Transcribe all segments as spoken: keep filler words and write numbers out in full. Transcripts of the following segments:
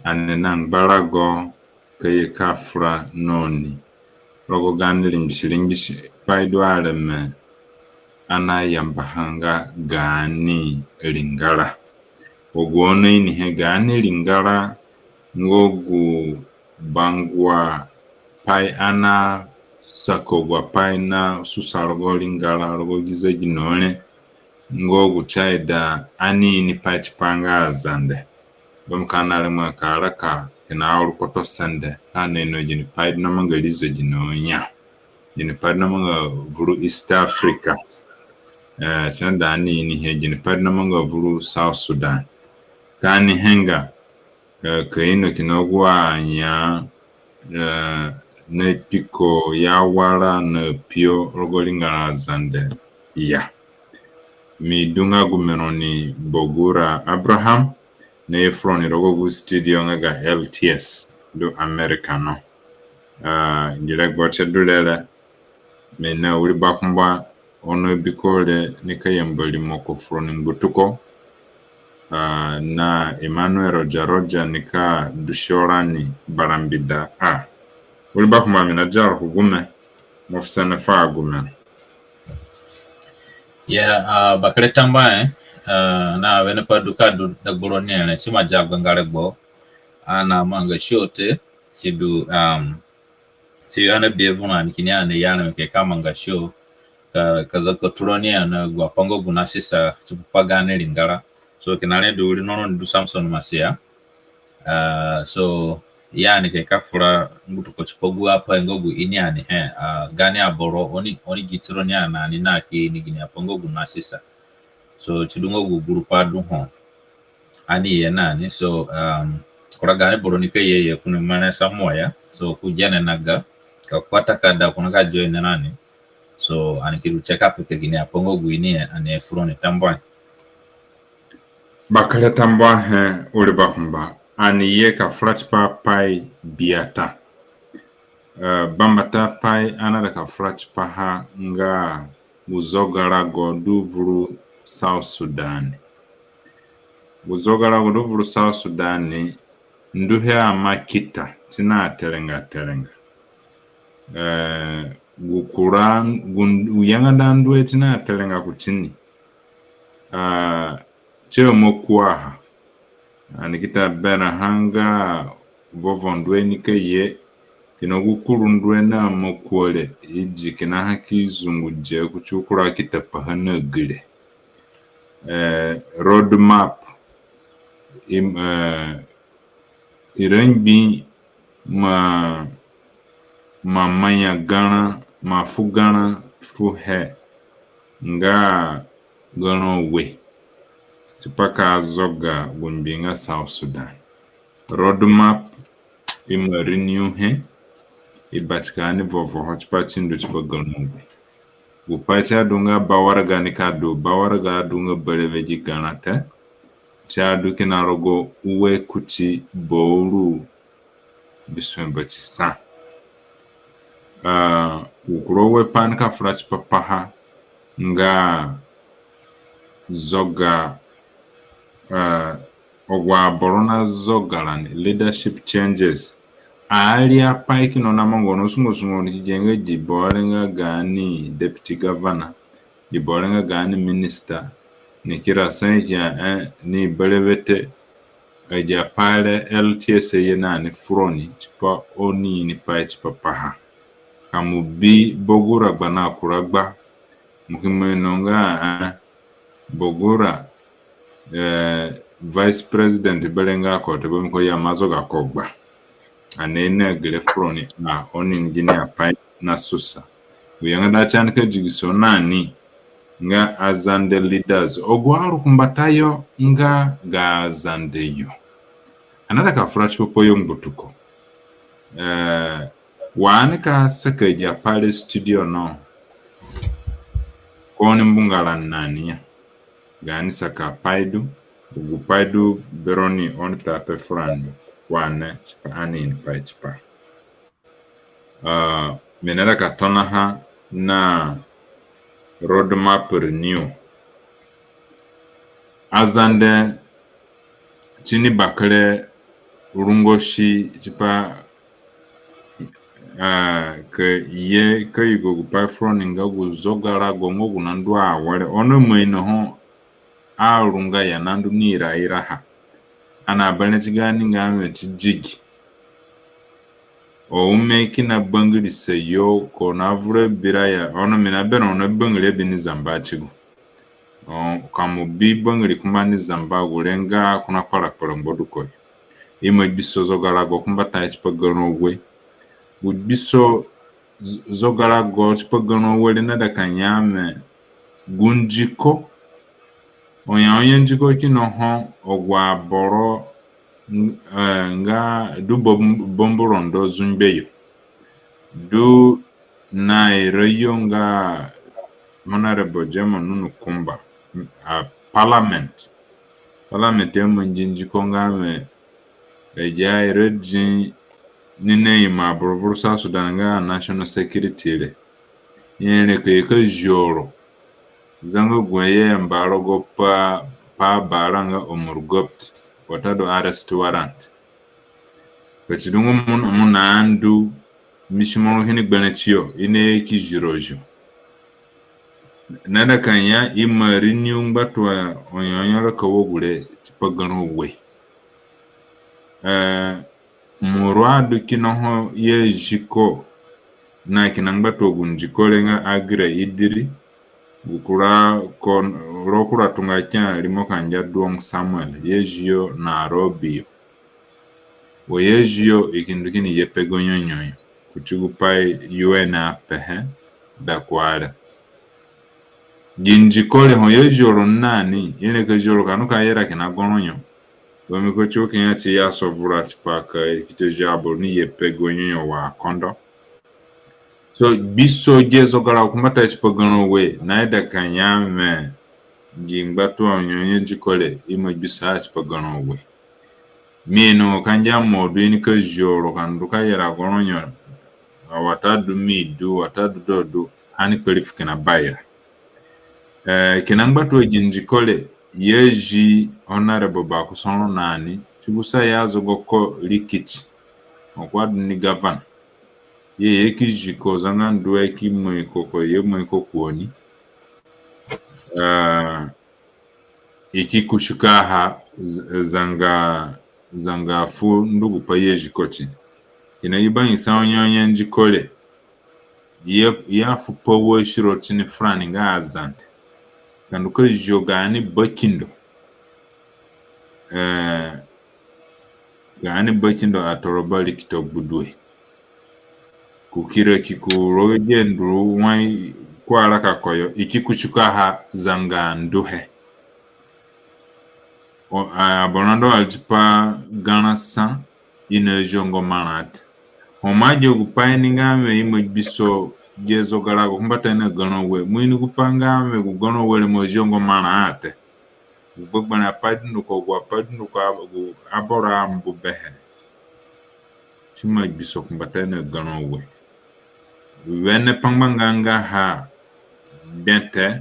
Ani na ngbarago ka ye ka fura na oni rogo gaani ringbisi ringbisi pai du areme ani ayambaha nga gaani ringara. Wa gu oni inihe gaani ringara nga gu bangua pai ani asaka agu apai nasusa rogo ringara rogo gi zegino re nga gu si aida ani ini pai tipa nga Azande. Bambiko ani arengba ka raka kina auru kpotosende ka ani ino ginipai du namanga rii zegino ya. Ginipai du namanga vuru East Africa. Eh, si naida ani inihe ginipai du namanga vuru South Sudan. Ka ani he nga, eh, ka ino kina agu anya, eh, na piko ya wara na pio rogo ringara Azande ya. Mi du nga gu meroni Bogura Abraham, naye furoni rogo gu studio nga ga L T S du America no. Ah, gi regbo tie du re re, mi na wiri bakumba ono biko re nika yamba rimoko furoni ngbutuko. Ah, na Emmanuel Roja Roja nika dusio rani barambida. Ah, wiri bakumba mi nadia ro ku gume, mo fu sene fu agume. Ya, ah, bakere tambuahe, ah, na wene pai du ka du dagba roni re, si ima dia gbanga regbo, ani amanga show te, si du, um, si ani abi vura ni kini ani ya ni ke ka manga show, ka, ka zaka turoni ya na agu apai nga gu nasusa tipa pa gaani ringara. So, kina re du wiri no roni du Samson Masia. Ah, so, ya ni ke ka fura ngbutuko tipa agu apai nga gu ini ani he, ah, gaani aboro, oni, oni gi tironi ya na ani na ki ini gini apai nga gu nasusa. So, si du nga gu group adu ho ani ye na ni. So, um, kura gaani boro nika ye ye ku ni mere samuo ya. So, ku gene na ga, ka ku atakada ku nika join na ni. So, ani ki du check up ke gini apai nga gu ini ani furoni tambuahe. Bakere tambuahe wiri bakumba, ani ye ka fura tipa pai biata. Eh, bambata pai ani aida ka fura tipaha nga gu zogarago du vuru South Sudan. Gu zogarago du vuru South Sudan, nduhe ima kita, si na terenga terenga. Eh, gu kura, gu, gu yangada nduhe si na terenga kuti ni. Ah, si ima kuaha. Ani ki ta berãha nga vovo nduhe nika ye, kina gu kuru nduhe na ima kuo re, i di kina ha ki zungu die kuti gu kura ki ta paha na gire. Eh, road map, im-, eh, i rengbe ima, ima manya garã, ima fu garã fuhe nga garã ue tipa ka zoga gu ngbi nga South Sudan. Road map ima renew he, i batika ni vovoho tipa si ndu tipa garã ue. Gu pai si adu nga bawaraga nika du, bawaraga adu nga berewe gi garã te. Si adu kina rogo ue kuti bauru bisue bati sa. Ah, gu kura ue pai ani ka fura tipa paha nga zoga, ah, agu aboro nazoga rani, leadership changes. Ari apai kina namanga ono sungu sungu ni ki gia nga gi boro nga gaani deputy governor, gi boro nga gaani minister, ni ki rasa ki ya, eh, ni berewe te, agi apai re L T S ye na ni furoni tipa oni ini pai tipa paha. Ka mo bi Bogura gba na kura gba, mo ki ima ino nga, eh, Bogura, eh, vice president berewe nga ko te, bambiko i ima zoga ko gba. Ani ini gire furoni, a, oni ini gini apai nasusa. Gu yangada si ani ka digiso na ni nga Azande leaders, agu arukumbatayo nga ga Azande yo. Ani aida ka fura tipa pa yo ngbutuko. Eh, wa ani ka saka agi apai re studio no, ka oni mbunga rani na ni ya. Gaani saka pai du, gu pai du beroni oni ta pe furani wa ani tipa ani ini pai tipa. Ah, mi naida ka tonaha na road map renew. Azande si ni bakere rungosi tipa, ah, ka ye ka yugo gupai furoni nga gu zogarago nga gu nandu awere. Ono mo inoho arunga ya nandu ni iraira ha. Ani aberẽ ti gaani nga wẽ ti digi. Ome kina bangirisa yo ko na vura bira ya. Ono mi naberẽ ono bangiri abi ni zamba tigo. O, ka mo bi bangiri kumba ni zamba gure nga ko nakpara kpara ngbaduko yo. Ima gbiso zogarago kumbatayo tipa garã ue. Gu gbiso z-, zogarago tipa garã ue re naida ka ya wẽ gu ndiko. Onya onya ndiko kina ho agu aboro, eh, nga du bom-, bomburondo zungbe yo. Du na ira yo nga Honorable Jemo Nunu Kumba, a parliament. Parliament amangi ndiko nga wẽ, eh, agi aira di ni naima aboro vuru South Sudan nga national security re. I rengbe ka ye ka zio ro. Zanga gu i ayamba rogo pa, pa bara nga Omurgopti, watadu arrest warrant. Ka ti du nga mo na, mo nandu, mi si mo ro kini gberẽ tiyo, i naye ki ziro zio. Naida ka ya ima ri ni ngbatua onya onya raka wa gure tipa garã ue. Eh, mo ru adu kina ho i azi ko na kina ngbatua gu ndiko re nga Agira Idiri, gu kura ko, ro kura tunga kia rimo ka ngia Duong Samuel, i azi yo Nairobi yo. Wa i azi yo i ki ndu kini ye pe gu nyonyo yo kuti gupai U N apehe da kuari. Gi ndiko re ho i azi ro nani, i rengbe ka zi ro ka ndu ka yera kina goronyo. Bambiko ti gu kina ti ya sovura tipa ka ki ta zi aboro ni ye pe gu nyonyo wa kondo. So, gbiso gi zogarago kumbatayo tipa garã ue, naida ka ya wẽ gi ngbatua onya onya ndiko re, ima gbiso ha tipa garã ue. Mi ino ka ngia mo du i nika zi ro ka ndu ka yera goronyo, watadu mi du, watadu du du, ani kpari fu kina baira. Eh, kina ngbatua gi ndiko re, i azi Honorable Bakosoro nani, ti gu sa i azogo ko rikiti. Ho ko adu ni gavana. I aye ki zi ko zanga nduhe ki moi ko ko ye moi ko kuoni. Ah, i ki kusuka ha z-, zanga, zanga fu ndu gupai i azi ko ti ni. Kina gi bangisa onya onya ndiko re. I a, i afu pa wa siro ti ni furani nga Azande. Ka ndu ka zio gaani bakindo. Eh, gaani bakindo atoroba rikito gbudue. Ku kira ki ku rogo gi nduru wai ku araka koyo, i ki kusuka ha zanga nduhe. O, a, aboro nadu ari tipa garã sa, i naziongo marã te. Ho mo agia gupai ni nga wẽ ima gbiso gi zogarago kumbatayo na garã ue, mo ini gupai nga wẽ gu garã ue re mo aziongo marã te. Gu gbegberẽ apai dunduko, agu apai dunduko, agu aboro ambu behe. Si ima gbiso kumbatayo na garã ue. Wene pangbanga nga ha gbe te,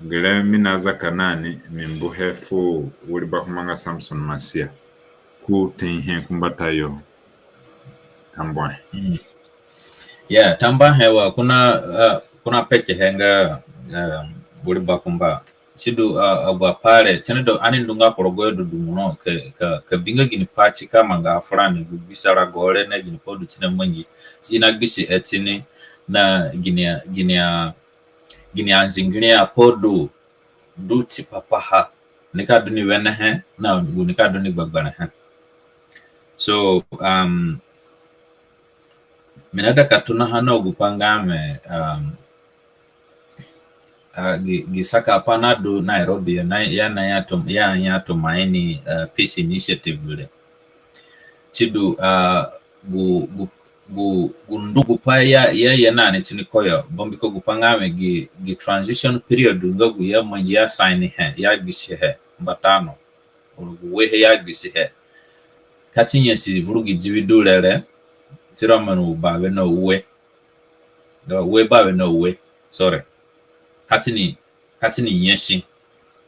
gere mi nazaka nani, mi mbuhe fu wiri bakumba nga Samson Masia. Ku tihe kumbatayo. Tambuahe. Mm. Yeah, tambuahe wa ko na, uh, ko na pekehe nga, uh, wiri bakumba. Sidu, uh, agu apai re, tini du ani ndu nga ku rogoyo dudu muno ka, ka, ka bi nga gini pai si ka manga furani, gu gbisa rago re na gini pai du tini mangi. Si na gbisi he tini na gini, gini a, gini anzingiri apai du, du tipa paha. Nika du ni wenehe, na gu nika du ni gbegberẽhe. So, um, mi naida ka tonaha na gupai nga wẽ, um, uh, gi, gi saka apai nadu Nairobi, ya na, ya na ya to, ya ya to mai ni, uh, Peace Initiative re. Sidu, uh, gu, gu, gu, gu ndu gupai ya, ya, ya nani tini koyo, bambiko gupai nga wẽ gi, gi transition period nga gu ya mangi ya sign he, ya gbisi he, mbata no. Uru gu ue he ya gbisi he. Ka ti nyasi vuru gi diwi du re re, tiro manu bawe na ue. Ue bawe na ue. Sorry. Ka ti ni, ka ti ni nyasi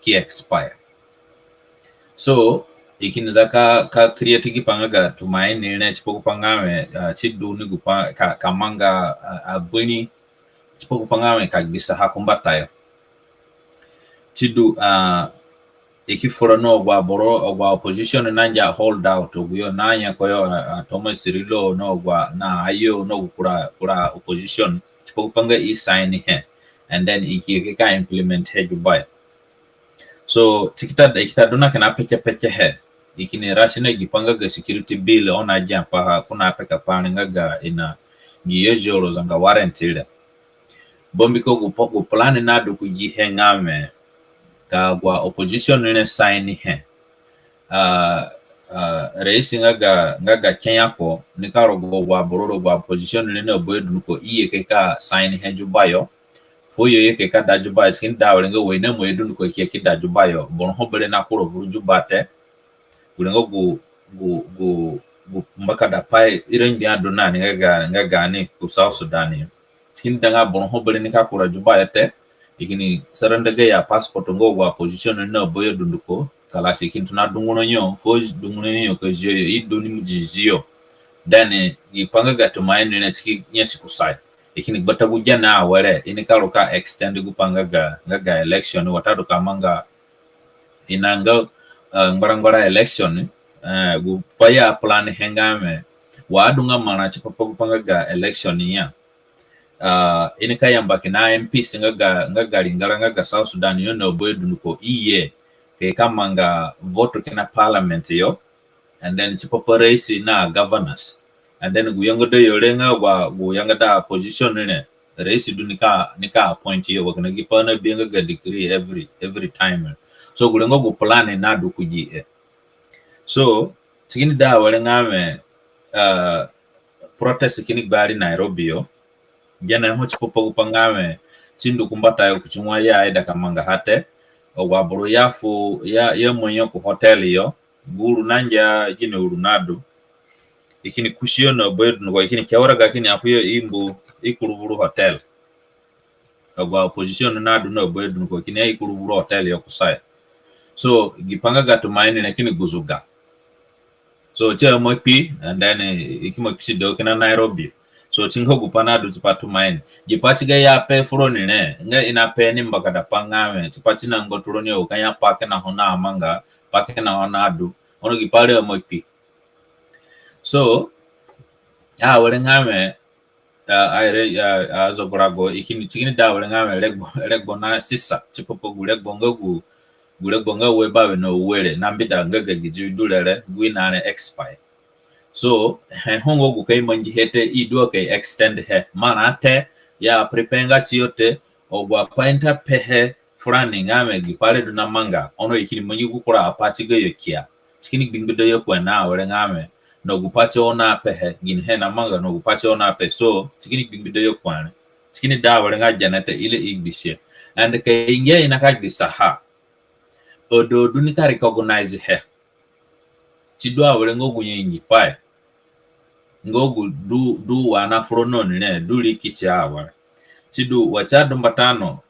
ki expire. So, i kini za ka, ka create gi pa nga ga tumaini re tipa gu pa nga wẽ, ah, ti du ni gu pa ka, ka manga, ah, abiri tipa gu pa nga wẽ ka gbisaha ku mbatayo. Ti du, ah, i ki fura na agu aboro, agu opposition nangia hold out, agu yo na nyako yo, ah, ah, Thomas Cirillo, na agu a, na Ayo, na agu kura, kura opposition, tipa gu pa nga i sign he. And then i ki ye ka implement he Juba yo. So, ti ki ta, i ki ta du na kina peke peke he. I kini rasi na gi pa nga ga security bill, oni agia paha, ko na peka pa re nga ga ina gi yo zio ro zanga warrant re. Bambiko gu pa, gu plan na du ku gi he nga wẽ, ka agu opposition re sign he. Ah, ah, raisi nga ga, nga ga Kenya ko, ni ka rogo agu aboro ro, agu opposition re na bayo dunduko i ye ka sign he Juba yo. Fuo yo ye ka da Juba yo, si kini da awere nga wai na mo yo dunduko ki ye ki da Juba yo. Boro ho bere na kura vuru Juba te. Gure nga gu, gu, gu, gu mbakadapai ira ngbia du na ni nga ga, nga ga ni ku South Sudan yo. Si kini da nga boro ho bere ni ka kura Juba yo te. I kini surrender gayo passport nga agu opposition re na bayo dunduko. Kalas, i kini tona dunguro yo, fuo dunguro yo ka zio yo, i du ni mu zi zio. Then, eh, gi pa nga ga tumaini re si ki nyasi kusayo. I kini gbata gu gene awere, i ni ka ru ka extend gu pa nga ga, nga ga election, watadu ka manga ina nga, eh, ngbarangbara election, eh, gu pa ya plan he nga wẽ, wa du nga marã tipa pa gu pa nga ga election ya. Ah, i ni ka yamba kina M Ps nga ga, nga ga ringara nga ga South Sudan yo na bayo dunduko i ye ka manga vote kina parliament yo. And then tipa pa raisi na governors. And then gu yangada yo re nga gu, gu yangada position re, raisi du ni ka, ni ka appoint yo, wa kina gi pa na bi nga ga decree every, every time. So gure nga gu plan na du ku gi he. So, si kini da awere nga wẽ, ah, protest kini gbari Nairobi yo. Gene ho tipa pa gu pa nga wẽ, si ndu ku mbatayo kuti wai ya ida ka mangaha te. Agu aboro ya fu, ya, ya moi yo ku hotel yo. Gu uru nangia gini uru na du. I kini kusi yo na bayo dunduko, i kini ke waraga kini ya fu yo i mbu, i kuru vuru hotel. Agu opposition na du na bayo dunduko kini ya i kuru vuru hotel yo kusayo. So, gi pa nga ga tumaini re kini guzuga. So, si ima kpi, and then, eh, i ki ima kpisi do kina Nairobi. So, si nga gu pa na du tipa tumaini. Gi pa si ga ya pe furoni re, nga i na pe ni mbakada pa nga wẽ, tipa si na ngbaturoni o ka ya pa kina ho na manga, pa kina ho na du. Ono gi pa re ima kpi. So, awere nga wẽ, ah, aire, ah, ah, zogorago, i kini, si kini da awere nga wẽ regbo, regbo na sisa, tipa pa gu regbo nga gu, gu regbo nga ue bawe na ue re, na mbida nga ga gi diwi du re re, gu i na re expire. So, he ho nga gu ka i mangi he te, i du a ka i extend he. Marã te, ya prepare nga tiyo te, agu apai i ta pe he, furani nga wẽ gi pa re du na manga, ono i kini mangi gu kura apai ti gayo kia. Si kini gbingbido yo ku he na awere nga wẽ, na gu pa ti oni ape he, gini he na manga, na gu pa ti oni ape. So, si kini gbingbido yo ku he. Si kini da awere nga gene te, i re i gbisi he. And ka i ngia i na ka gbisaha, adu adu ni ka recognize he. Si du awere nga gu nyanyapai nga gu du, du wa na fura na ni re, du ri kiti awere. Si du wa si adu mbata no,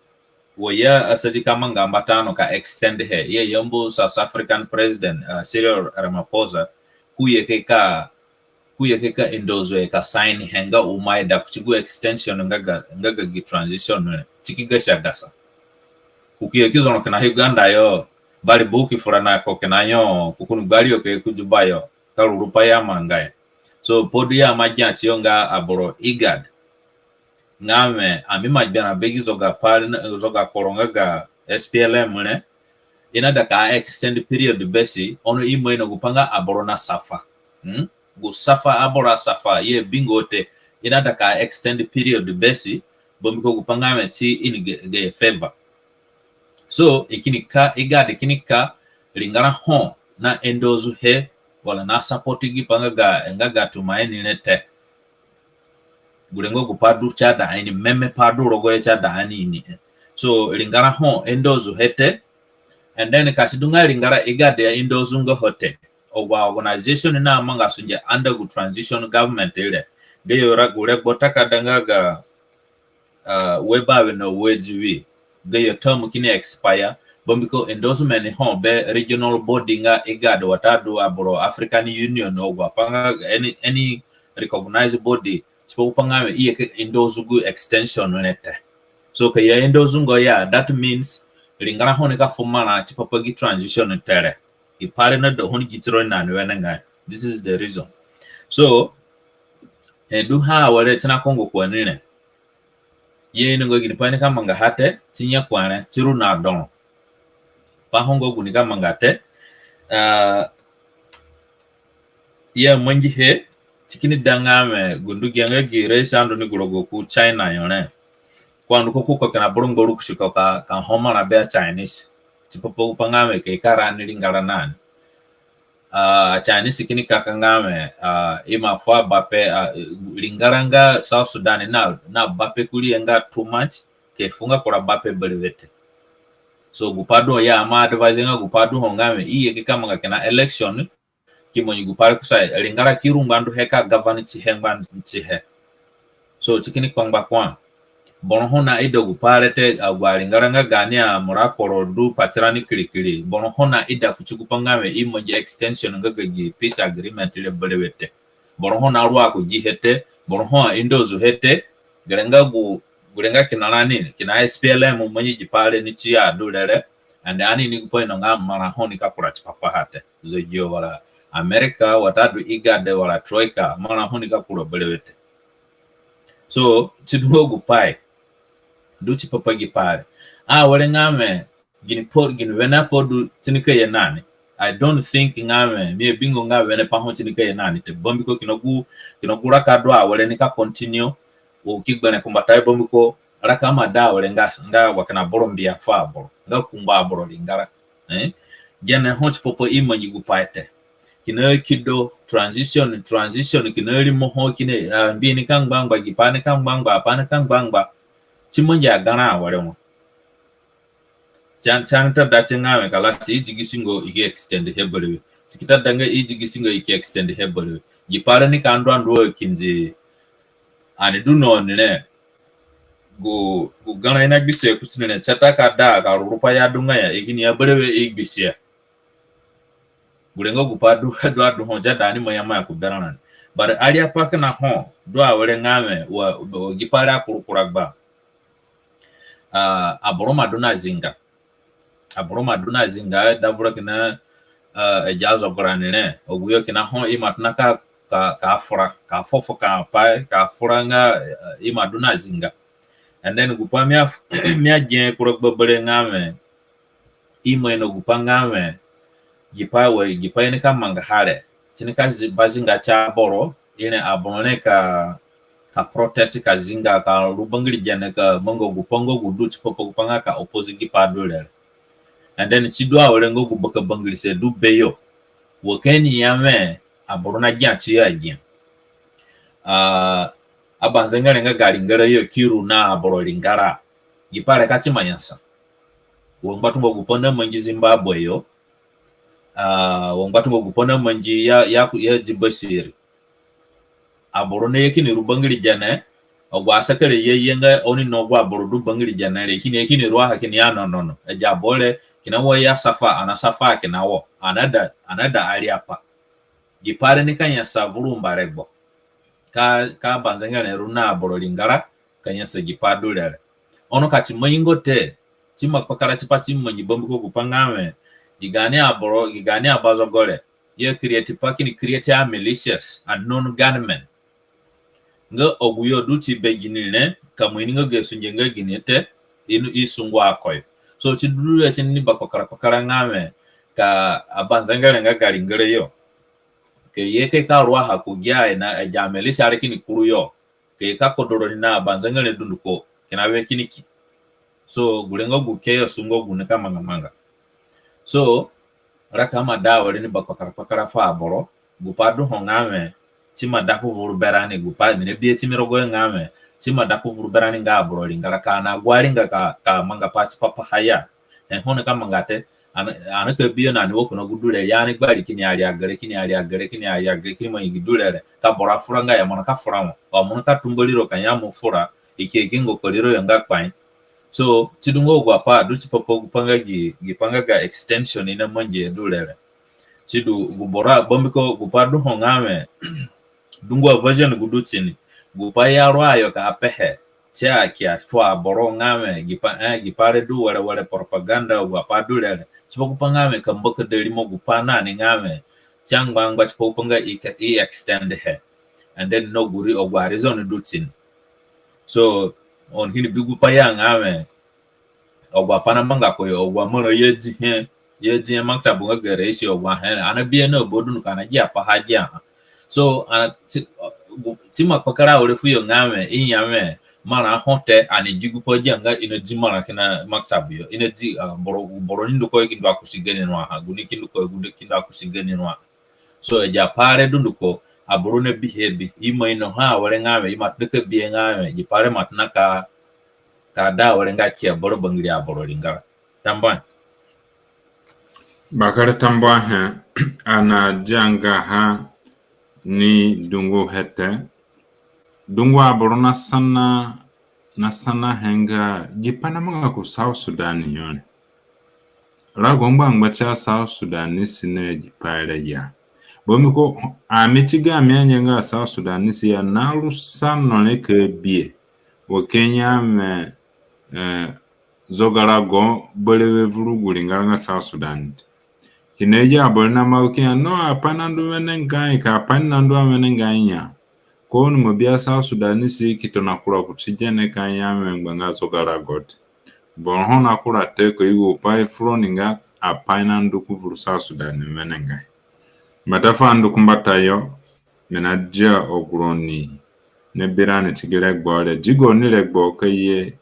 wa ya asadi ka manga mbata no ka extend he, ya yambu South African President, ah, Cyril Ramaphosa, ku ye ke ka, ku ye ke ka endorse he ka sign he nga u ima ida kuti gu extension nga ga, nga ga gi transition re. Si ki gasi agasa. Ku ki ye ki zoro kina Uganda yo, bari bu ki fura na ko kina yo, ku kunu gbari yo ke ku Juba yo, ka ruru pa ya manga ya. So, pa du ya ima gia tiyo nga aboro IGAD. Nga wẽ, ami ima gberã be gi zoga pai re na, zoga kporo nga ga S P L M re. I naida ka extend period besi, ono i ima ino gu pa nga aboro na suffer. Hmm? Gu suffer aboro a suffer, i abinga te. I naida ka extend period besi, bambiko gu pa nga wẽ si in ga, ga favor. So, i kini ka, IGAD kini ka, ringara ho na endorse he, wala na support gi pa nga ga, nga ga tumaini re te. Gure nga gu pa du si aida ani, meme pa du rogoho si aida ani ini he. So, ringara ho endorse he te, and then ka si du nga ringara IGAD a endorse nga ho te, agu organization na manga sunge under gu transition government re, gayo ra gu regbo takada nga ga, ah, ue bawe na ue diwi, gayo term kini expire, Bambiko endorsement ho be regional body nga IGAD watadu aboro African Union, agu apai nga any, any recognized body, tipa gupai nga wẽ i ye ka endorse gu extension re te. So ka i a endorse nga ya, that means ringara ho nika fu marã tipa pa gi transition te re. Gi pai re nadu ho ni gi tiro ni na ni wenengai. This is the reason. So, eh, du ha awere ti na kongo ku ani re. I ainonga ginipai nika mangaha te, ti nye ku re, ti ru na doro. Pa ho nga gu nika manga te, ah, i amangihe, ti kini da nga wẽ, gu ndu gi nga gi race andu ni gu rogo ku China yo re. Ko andu ko ku ko kina boro ngba rukusi ko ka, ka ho marã be a Chinese. Tipa pa gupai nga wẽ ka i ka rani ringara na ni. Ah, Chinese kini kaka nga wẽ, ah, i ima fu abape, ah, ringara nga South Sudan na, na bape kurii nga too much, ka i fu nga kura bape berewe te. So, gupai du ho i aima advise nga gupai du ho nga wẽ, i ye ka manga kina election, ki mangi gupai re kusa, ringara ki ru ngba nduhe ka govern tihe ngba tihe. So, ti kini kpangba kua. Boro ho naida gupai re te, agu aringara nga gaani amura kporo du pati rani kirikiri. Boro ho naida kuti gupai nga wẽ i mangi extension nga ga gi peace agreement re berewe te. Boro ho naruaku gihe te, boro ho a endorse he te, gere nga gu, gere nga kina rani, kina S P L M mangi gipai re ni ti ya du re re, and ani ini gupai ino nga marã ho nika kura tipa paha te. Zogio wala America, watadu IGAD wala Troika, marã ho nika kura berewe te. So, ti du nga gupai du tipa pa gipai re. Awere nga wẽ, gini pai, gini wene pai du ti nika ye na ni. I don't think nga wẽ, mi abingo nga wene pai ho ti nika ye na ni te. Bambiko kina gu, kina gu raka du awere nika continue, u ki gbere kumbatayo bambiko, raka ima da awere nga, nga wa kina boro mbia fu aboro, nga kungbo aboro ringara. Eh? Gene ho tipa pa i mangi gupai te. Kina kido, transition, transition, kina rimo ho, kina, ah, mbi nika ngbangba, gipai nika ngbangba, apai nika ngbangba. Ti mangi agarã awere wa. Ti ani, ti ani ta da tie nga wẽ kalas, i digisingo i ki extend he berewe. Ti ki ta da nga i digisingo i ki extend he berewe. Gipai re nika ndu andu a kindi ani du na oni re. Gu, gu garã i nagbisihe kuti ni re, ti ata ka da ka ruru pa ya du nga ya, i kini ya berewe i gbisihe. Gure nga gupai du, du adu ho, ti ada ani manya manya ku berã rani. But ariapai kina ho du awere nga wẽ, wa, wa gipai re akuru kura gba. Ah, aboro ima du na zinga. Aboro ima du na zinga, davura kina, ah, agi azogo rani re. Agu yo kina ho ima tona ka, ka, ka fura, ka fufuka apai, ka fura nga, ah, ima du na zinga. And then gupai mi a, mi agia kura gba bere nga wẽ, i ima ino gupai nga wẽ, gipai wa, gipai i nika mangaha re, ti nika zi-, bazinga ti aboro, i re aboro re ka, ka protest, ka zinga, ka ru bangiri gene, ka manga gupai nga gu du tipa pa gupai nga ka oppose gipai du re re. And then ti du awere nga gu bakabangirise du beyo. Wa ka ni ya wẽ, aboro nagia tiyo agia. Ah, abanzengere nga ga ringara yo ki ru na aboro ringara. Gipai re ka ti ima nyasa. Wa ngbatunga gupai namangi Zimbabwe yo. Ah, wa ngbatunga gupai namangi ya, ya, ya di basiri. Aboro naye kini ru bangiri gene, agu asekere ye, ye nga oni na agu aboro du bangiri gene re, kini ye kini ru aha kini ya no, no, no. Agi aboro re, kina wo ya safa, ana safa kina wo. Another, another ariapai. Gipai re nika nyasa vuru mbaregbo. Ka, ka abanzengere ru na aboro ringara, ka nyasa gipai du re re. Ono ka ti mangi nga te, ti ima kpakara tipa ti mangi bambiko gupai nga wẽ, gi gaani aboro, gi gaani abazogo re, i a create pa kini create a militias, unknown gunmen. Nga agu yo du ti be gini re, ka mo ini nga ga sunge nga gini te, i, i sungu ako yo. So ti du re ti ni ba kpakara kpakara nga wẽ, ka abanzengere nga ga ringara yo, ka ye ka ka ru aha ku gia i na, eh, agi amilisia re kini kuru yo. Ka ye ka kodo roni na abanzengere dunduko kina we kini ki. So, gure nga gu ke yo sungu gu nika manga manga. So, raka ima da awere ni ba kpakara kpakara fu aboro, gupai du ho nga wẽ, ti ima da ku vuru berani, gupai mi nabihe ti mi rogoho nga wẽ, ti ima da ku vuru berani nga aboro ringara, ka ani aguari nga ka, ka manga pai tipa paha ya. He ho nika manga te, ani, ani ka bi yo na ni wo kina gu du re, ya ani gbari kini aria gere, kini aria gere, kini aria gere, kini mangi gi du re re. Ka boro afura nga ya, mo nika fura wo. Wa mo nika tumba riro ka ya mo fura, i ki, i ki ngo ka riro yo nga kpai. So si du nga agu apai du tipa pa gu pa nga gi, gi pa nga ga extension i namangi he du re re. Si du gu boro, bambiko gu pa du ho nga wẽ, dungu aversion gu du tini, gu pa i aru ayo ka pehe, si aki afu aboro nga wẽ gi pa, eh, gi pa re du were were propaganda, agu apai du re re. Tipa gu pa nga wẽ ka mbakada rimo gu pa na ni nga wẽ si angbanga tipa gu pa nga i ka, i extend he. And then na gu ri, agu areason du tini. So oni kini bi gu pa ya nga wẽ agu apai namanga ko yo, agu amarã i adihe, i adihe maktabu nga ga raisi, agu ahe re ani nabihe na ba dunduko, ani nagia paha agiaha. So ani, ti, ti ima kpakara awere fuyo nga wẽ, i ya wẽ marã ho te, ani gi gu pa gia nga i nadi marã kina maktabu yo, i nadi, ah, boro, boro ni ndu ko yo ki ndu akusi gani ruaha, gu ni ki ndu ko yo, gu ni ki ndu akusi gani ruaha. So agi apai re dunduko aboro nabihe abi. Ima inoha awere nga wẽ, ima tona ka bihe nga wẽ gi pa re ima tona ka, ka da awere nga kia bara bangiri aboro ringara. Tambuahe. Bakere tambuahe, ani adianga ha ni dungu he te. Dungu aboro nasana, nasanahe nga gi pa namanga ku South Sudan yo re. Rago ngbangba ti a South Sudanese na gi pai re ya. Bambiko ami ti ga mi angianga South Sudanese ya, na rusa no re ka bihe wa Kenya me, eh, zogarago berewe vuru gu ringara nga South Sudan. Kina agi aboro namanga Kenya, no, apai nandu wenengai, ka apai nandu a wenengai ya. Ko ni mo bi a South Sudanese ki tona kura kuti gene ka ya wẽ ngbanga zogarago te. Boro ho nakura te, ka yugo pai fu roni nga apai nandu ku vuru South Sudan ni wenengai. Mbata fu andu ku mbatayo, mi nadia agu roni nabi rani ti gi regbo re. Di gaoni regbo ka ye,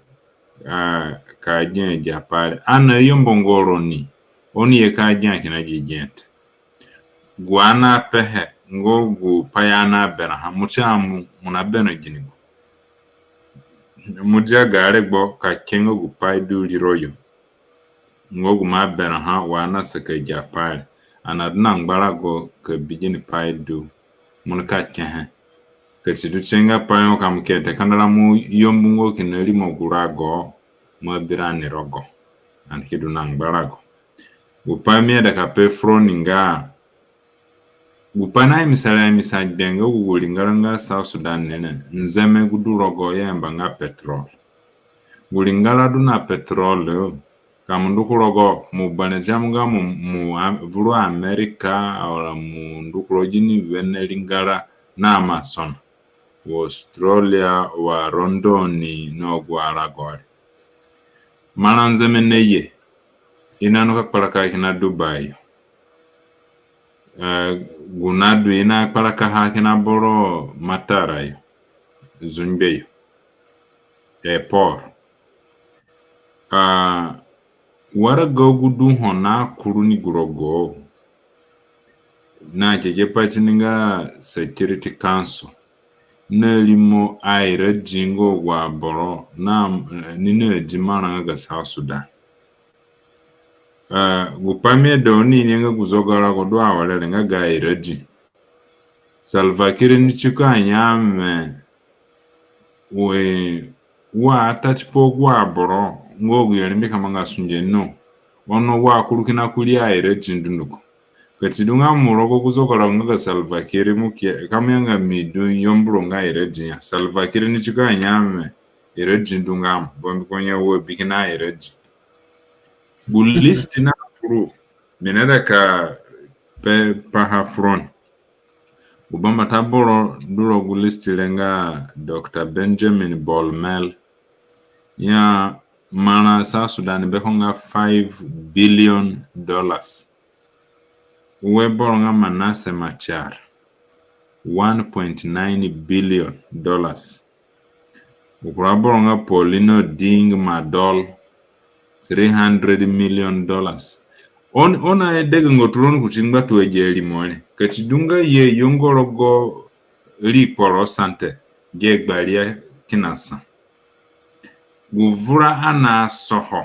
ah, ka gia agi apai re. Ani nayambo nga roni, oni ye ka gia kina gi gia te. Gu ani napehe nga gu pai ani naberãha, mo ti amu, mo naberã gini gu? Mo dia ga regbo ka ke nga gu pai du riro yo. Nga gu mo aberãha wa ani nasaka agi apai re. Ani adu na ngbarago ka bi gini pai du, mo nika kehe. Ka si du tie nga pai ho ka mo ke te, kandara mo yambu nga kina rimo gu rago, mo abi rani rogo. Ani ki du na ngbarago. Gu pai mi aida ka pe fu roni nga, gu pai naimisa re aimisa gbe nga gu gu ringara nga South Sudan ni re, nzeme gu du rogo i ayamba nga petrol. Gu ringara du na petrol, ka mo ndu ku rogo, mo berẽ dia mo nga mo, mo a-, vuru America, ora mo ndu ku rogo gini wene ringara na Amazon, wa Australia, wa London, na agu arago re. Marã nzeme naye, i nanu ka kparaka kina Dubai yo. Eh, gu nadu i nakparakaha kina boro matara yo, zungbe yo, airport. Ah, waraga gu du ho nakuru ni gu rogo, na keke pai tini nga Security Council, na rimo airadi nga agu aboro na, eh, ni nadi marã nga ga South Sudan. Eh, gu pai mi aida oni ini nga gu zogarago du awere re nga ga airadi. Salva Kiir ni tiko anya me, we, wa ata tipa agu aboro nga agu yo re mbiko amanga sunge no. Ono wa kuru kina kurii airadi dunduko. Ka si du nga mo rogo gu zogarago nga ga Salva Kiir, mo ki, ka mo ya nga mi du yambu ro nga airadi ya, Salva Kiir ni tiko anya me, airadi du nga mo, bambiko nya wa bi kina airadi. Gu list nakuru, mi naida ka pe paha fu roni. Gu bambata boro du rogo gu list re nga Doctor Benjamin Bol Mel. Ya marã South Sudan beko nga five billion dollars. We boro nga Manasseh Machar, one point nine billion dollars. Gu kura boro nga Paulino Ding Madol, three hundred million dollars. Oni, oni aidega nga turoni kuti ngbatunga agi arimo re. Ka si du nga i ayongo rogo ri kporo sa te, gi gbaria kina sa. Gu vura ani asoho,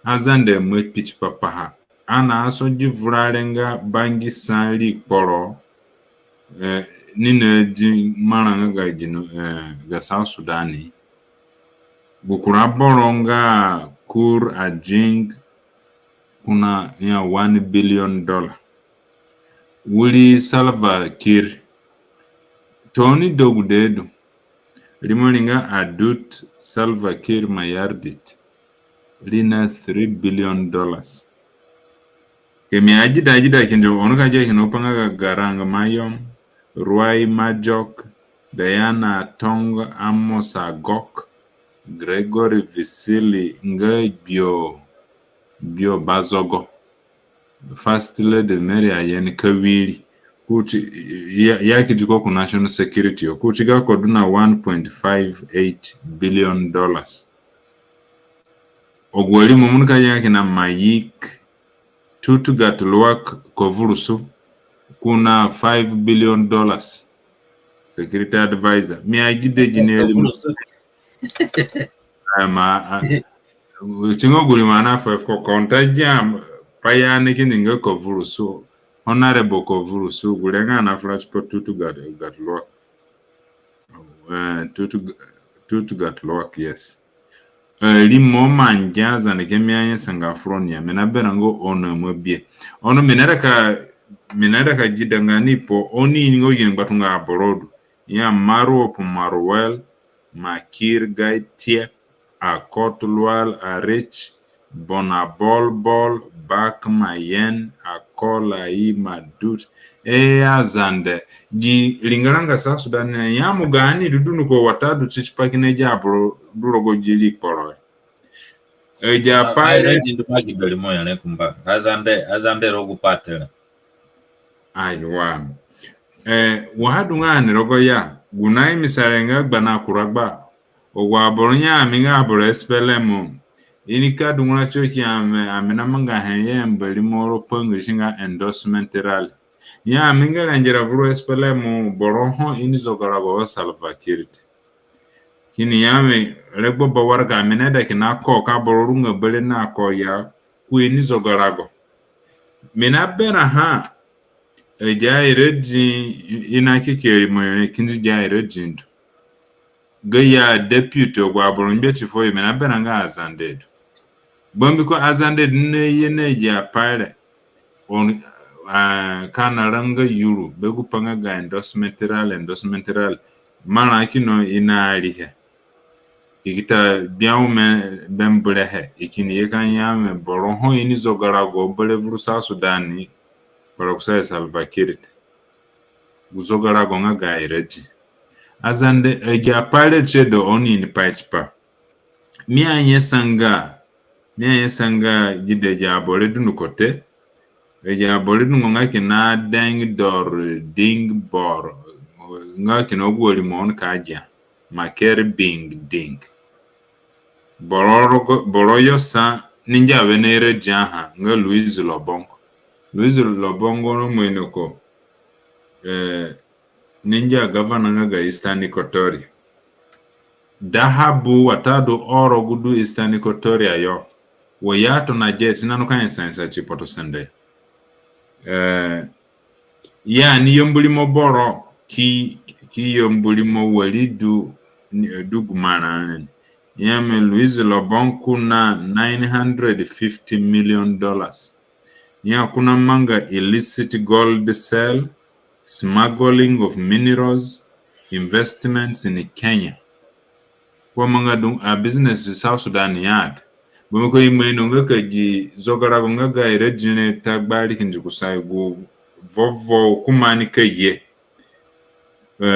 aZande ima kpi tipa paha. Ani aso gi vura re nga bangisa ri kporo, eh, ni nadi marã nga ga gino, eh, ga South Sudan. Gu kura boro nga Kur Ajing kuna ya one billion dollar. Wiri Salva Kiir. Tooni degude du. Rimo ri nga Adut Salva Kiir Mayardit. Ri na three billion dollars. Ka mi agida agida kindi, ono ka gia kina pa nga ga Garang Mayom, Ruai Majok, Diana Tong, Amos Agok, Gregory Vasili, nga Bio, Bio Bazogo. First Lady Mary Ayen Kawiri. Kuti ya, ya ki di ko ku national security yo. Kuti ga ko du na one point five eight billion dollars. Agu arimo mo nika gia kina Mayik Tut Gatluak Kovurusu, kuna five billion dollars. Security advisor. Mi agida gi ni eri. Ama, a, tingo guri mana five ko konta jam, pa ya ni kini nga Kovurusu. Honorable Kovurusu, guri nga na flash po Tut Gat, Gatluak. Eh, Tut, Tut Gatluak, yes. Eh, rimo mangi Azande ke mi anyasanga fu roni ya, mi naberã nga ono mo bi e. Ono mi naida ka, mi naida ka gida nga ni po, oni ini ngo gini ngbatunga aboro du. Ya Maruo Pumaruel, Makir Gaitie, Akot Lual Arich, Bona Bol Bol, Bak Mayen, Akola Imadut. E Azande, gi ringara nga South Sudan ni, ya mo gaani du dunduko watadu ti tipa kina gi aboro du rogo gi ri kporo. E, gi apai re. Aire zindu ma gi beri mo ya re kumba. Azande, Azande rogo gu pai re. Aiwa. E, wa du nga ani rogo ya. Gu na imi sare nga gba na kura gba. Agu aboro ya mi nga aboro S P L M. I nika dungura tiyo ki ya mi, ami namanga he ye mbari moro pa English nga endorsement rally. Ya mi nga rengera vuru S P L M boro ho ini zogarago wa Salva Kiir te. Kini ya mi regbo ba waraga mi naida kina ko ka boro runga bere na ko ya ku ini zogarago. Mi naberã ha, e, gi aire di i na kekere mo yo ni kindi gi aire di ndu. Ga ya deputy agu aboro ngbe ti fuo yo mi naberã nga Azande du. Bambiko Azande du ni ye na gi apai re. Ono, a, ka na ranga yuru, be gu pa nga ga endorsement rally, endorsement rally. Marã kino i na arihe. I ki ta bia ome be mburehe, i kini ye ka ya mi boro ho ini zogarago bere vuru South Sudan ni, bara kusayo Salva Kiir te. Gu zogarago nga ga aire di. Azande, e, gi apai re tie du oni ini pai tipa. Mi anyasanga, mi anyasanga gide gi aboro dunduko te. E, gi aboro dunduko nga kina Deng Dor Ding Bor, nga kina agu arimo oni ka gia Maker Bing Ding. Boro rogo, boro yo sa ni ngia wene ire dia ha nga Louis Lobong. Louis Lobong no mo ino ko, e, ni ngia gavana nga ga Eastern Equatoria. Dahabu watadu oro gu du Eastern Equatoria yo, wa ya tona jet nanu ka nyasa nyasa ti kpotosende. E, ya ni yambu rimo boro ki, ki yambu rimo wari du, ni, du gu marã re ni. Ya mi Louis Lobong ku na nine hundred fifty million dollars. Ya ku na manga illicit gold sale, smuggling of minerals, investments in Kenya. Ko manga du a business South Sudan ya te. Bambiko i ima ino nga ka gi zogarago nga ga aire di re ta gbari kindi kusayo gu vovo hukuma ni ka ye. E,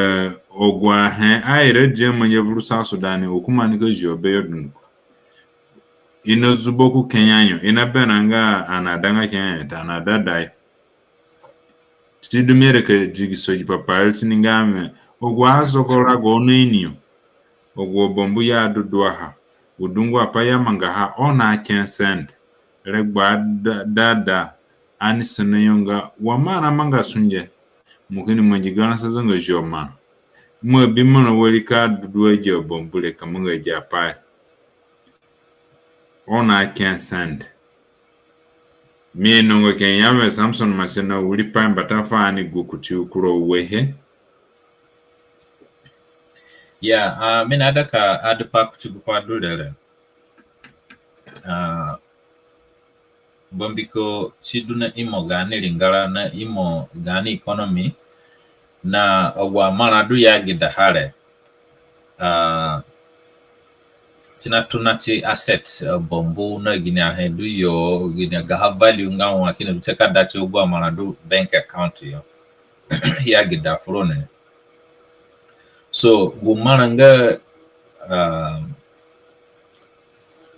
agu ahe aire di amangi vuru South Sudan ni hukuma ni ka zio beyo dunduko. I na zubo ku Kenya yo, i naberã nga ani adanga Kenya yo te, ani adada yo. Ti du mi ere ka digiso gi papara ti ni nga mi, agu azogarago oni ini yo. Agu abambu ya duduaha. Gu dungu apai ya mangaha oni na consent. Regbo ada, ada, ani sene yo nga wa mo na manga sunge. Mo kini mangi garã sa zanga zio marã. Mo abi marã wari ka dudu agi abambu re ka manga agi apai. Oni na consent. Mi inongo ke ya mi Samson Masina wiri pai mbata fu ani gu kuti kura uehe. Yeah, uh, mi naida ka add pa kuti gu pai du re re. Uh, bambiko si du na imo gaani ringara, na imo gaani economy, na agu amarã du i agedaha re. Uh, si natona ti asset, uh, bambu na gini ahe du yo, gini gaha value nga wa kina du tie ka da ti agu amarã du bank account yo. I ageda fu roni. So, gu marã nga, uh,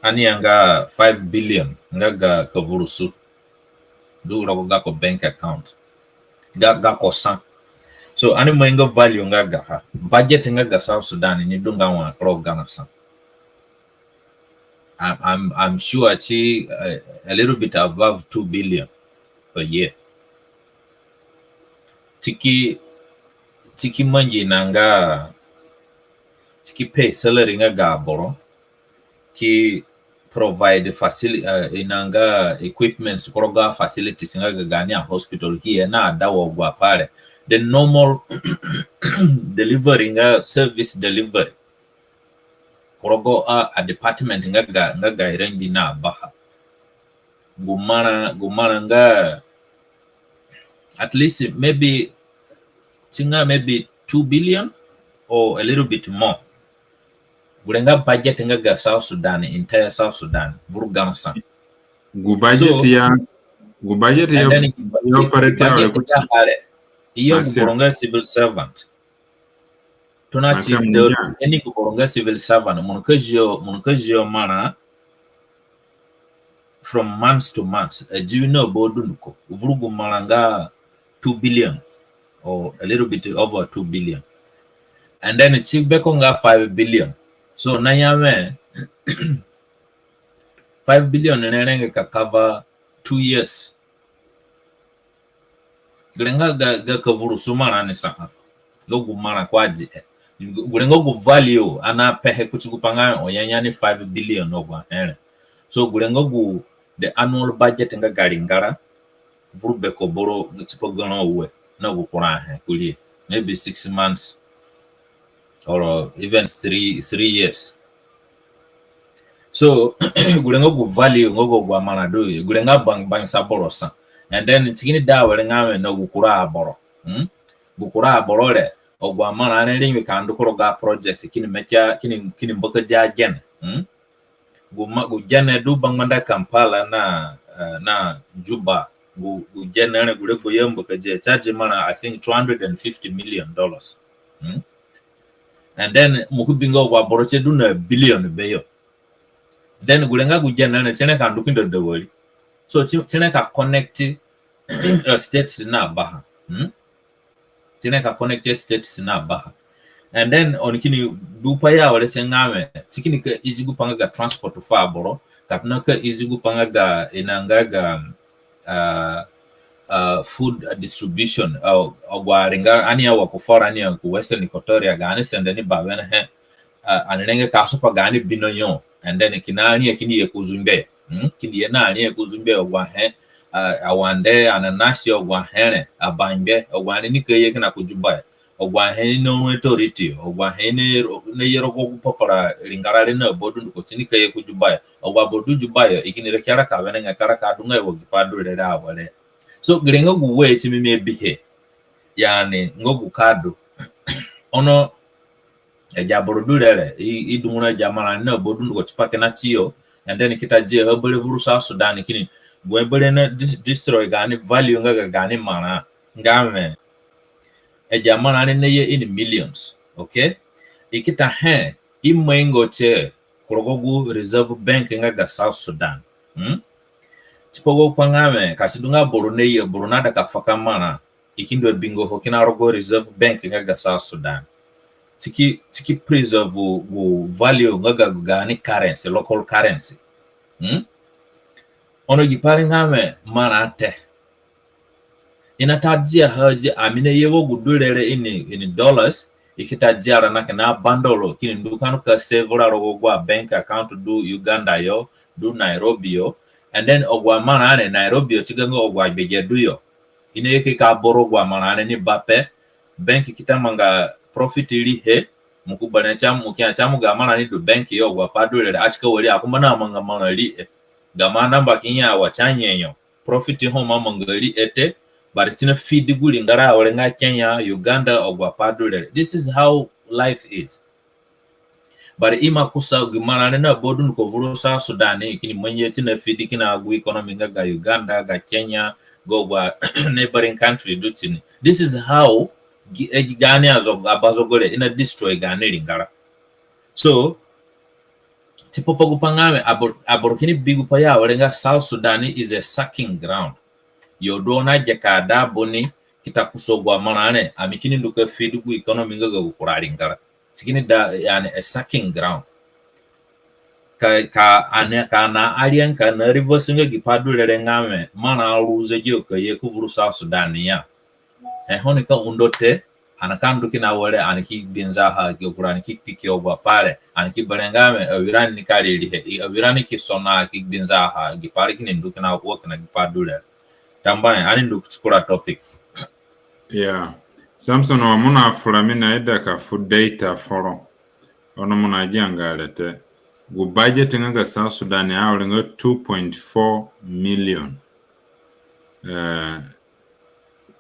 ani ya nga five billion nga ga kavurusu du rogo gako bank account. Ga, gako sa. So, ani mai nga value nga gaha. Budget nga ga South Sudan ni du nga wa rogo garã sa. I'm, I'm, I'm sure ti, uh, a little bit above two billion per year. Ti ki, ti ki mangi na nga, ti ki pay salary nga ga aboro, ki provide facility, uh, i na nga equipments ku rogo facilities nga ga gaani a hospital, ki ye na adawa, agu apai re. The normal delivery nga service delivery ku rogo a, a department nga ga, nga ga irangbi na baha. Gu marã, gu marã nga at least maybe, si nga maybe two billion or a little bit more. Gure nga budget nga ga South Sudan, entire South Sudan, vuru garã sa. Gu budget ya, gu budget ya, and then ya operate ya budget ya ha re. Iyo, gu boro nga civil servant. Tona ti da du, ani gu boro nga civil servant, mo nika zio, mo nika zio marã from month to month. A di na ba dunduko, vuru gu marã nga two billion or a little bit over two billion. And then ti beko nga five billion. So, na ya we five billion re rengbe ka cover two years. Gure nga ga, ga kavurusu marã ni sa ha. Nga gu marã ko adihe. Gure nga gu value ani apehe kuti gu pai nga o ya ya ni five billion agu ahe re. So, gure nga gu the annual budget nga ga ringara vuru beko boro nga tipa garã ue na gu kura ahe kurii. Maybe six months or even three, three years. So, gure nga gu value nga gu agu amarã du, gure nga bang, bangisa boro sa. And then ti kini da awere nga we na gu kura aboro. Hmm? Gu kura aboro re, agu amarã re rengbe ka ndu ku rogo ga project, kini make a, kini, kini mbakadi agene. Hmm? Gu ma, gu gene du bangbanda Kampala na, eh, na Juba. Gu, gu gene re gure gbe ya mbakadi, ti adi marã, I think, two hundred and fifty million dollars. Hmm? And then mo ki bi nga agu aboro tie du na billion beyo. Then gure nga gu gene re, ti re ka ndu kindo dawari. So, ti, ti re ka connect, uh, states na baha. Hmm? Ti re ka connect states na baha. And then oni kini bi gu pai ya awere tie nga we, ti kini ka easy gu pai nga ga transport fu aboro, ka tona ka easy gu pai nga ga, i na nga ga, uh, uh, food distribution, uh, agu aringara ani ya wa ku foro, ani ya ku Western Equatoria, gaani sende ni bawenehe, uh, ani rengbe ka sopa gaani bino yo, and then kina riahe kini ye ku zungbe, hmm? Kini ye na riahe ku zungbe, agu ahe, uh, awande, ananasi, agu ahe re, abangbe, agu ahe re nika ye kina ku Juba yo. Agu ahe ni na ru authority, agu ahe ni na ye rogo gu papara ringara re na ba dunduko ti nika ye ku Juba yo. Agu aboro du Juba yo, i kini raki araka wenengai ka raka du nga i wa gi pai du re re awere. So, gure nga gu we ti mi mi abihe. Yani, nga gu ka du. Ono, agi aboro du re re, i, i dungura agi amarã re na ba dunduko tipa kina tiyo, and then ki ta diaha berewe vuru South Sudan kini, gu berewe na dis-, destroy gaani value nga ga gaani marã, nga we, agi amarã re na ye in millions, okay? I ki ta he, i mai nga tie, ku rogo gu Reserve Bank nga ga South Sudan. Hmm? Tipa gu pai nga we, ka si du nga boro na ye, boro naida ka faka marã, i ki ndu abingo ho kina rogo Reserve Bank nga ga South Sudan. Ti ki, ti ki preserve gu value nga ga gaani currency, local currency. Hmm? Ono gi pai re nga we marã te. I na ta diaha di, ami na ye wa gu du re re in, in dollars, i ki ta dia ra na kina bundle, kini ndu ka ndu ka save ra rogo agu a bank account du Uganda yo, du Nairobi yo, and then agu amarã re Nairobi yo ti ga nga agu agbege du yo. I na ye ki ka boro agu amarã re ni bape, bank ki ta manga profit rihe, Mo ku bere ti a mo ki a ti a mo ga marã ni du bank yo, agu apai du re re, a ti ka wari akumba na manga marã riihe. Gamo namba ki ya wa ti a nyenye. Profit ho mo amanga riihe te, but ti na feed gu ringara awere nga Kenya, Uganda, agu apai du re re. This is how life is. But ima kusa gi marã re na ba dunduko vuru South Sudan, kini mangi ti na feed kina gu economy nga ga Uganda, ga Kenya, ga agu neighboring country du tini. This is how gi, eh, gi gaani azo, abazogo re, i na destroy gaani ringara. So, tipa pa gu pai nga wẽ, aboro, aboro kini bi gu pai ya awere nga South Sudan is a sucking ground. Yo du oni na geka da boni ki ta kusa agu amarã re, ami kini ndu ka feed gu economy nga ga gu kura ringara. Ti kini da, yani, a sucking ground. Ka, ka ani, ka ani arianga ka ani reverse nga gi pai du re re nga wẽ, marã aru zegi yo ka ye ku vuru South Sudan ya. He ho nika undo te, ani ka ndu kina were, ani ki gbinzaha gi kura, ani ki kpiki agu apai re, ani ki berẽ nga wẽ, awirani nika ririhe, i, awirani ki sona ki gbinzaha gi pai re kini ndu kina wo kina gi pai du re. Tambuahe, ani ndu kuti kura topic. Yeah. Samson, wa mo na fura mi na ida ka fu data foro. Ono mo na gianga re te. Gu budget nga ga South Sudan awere nga two point four million. Eh,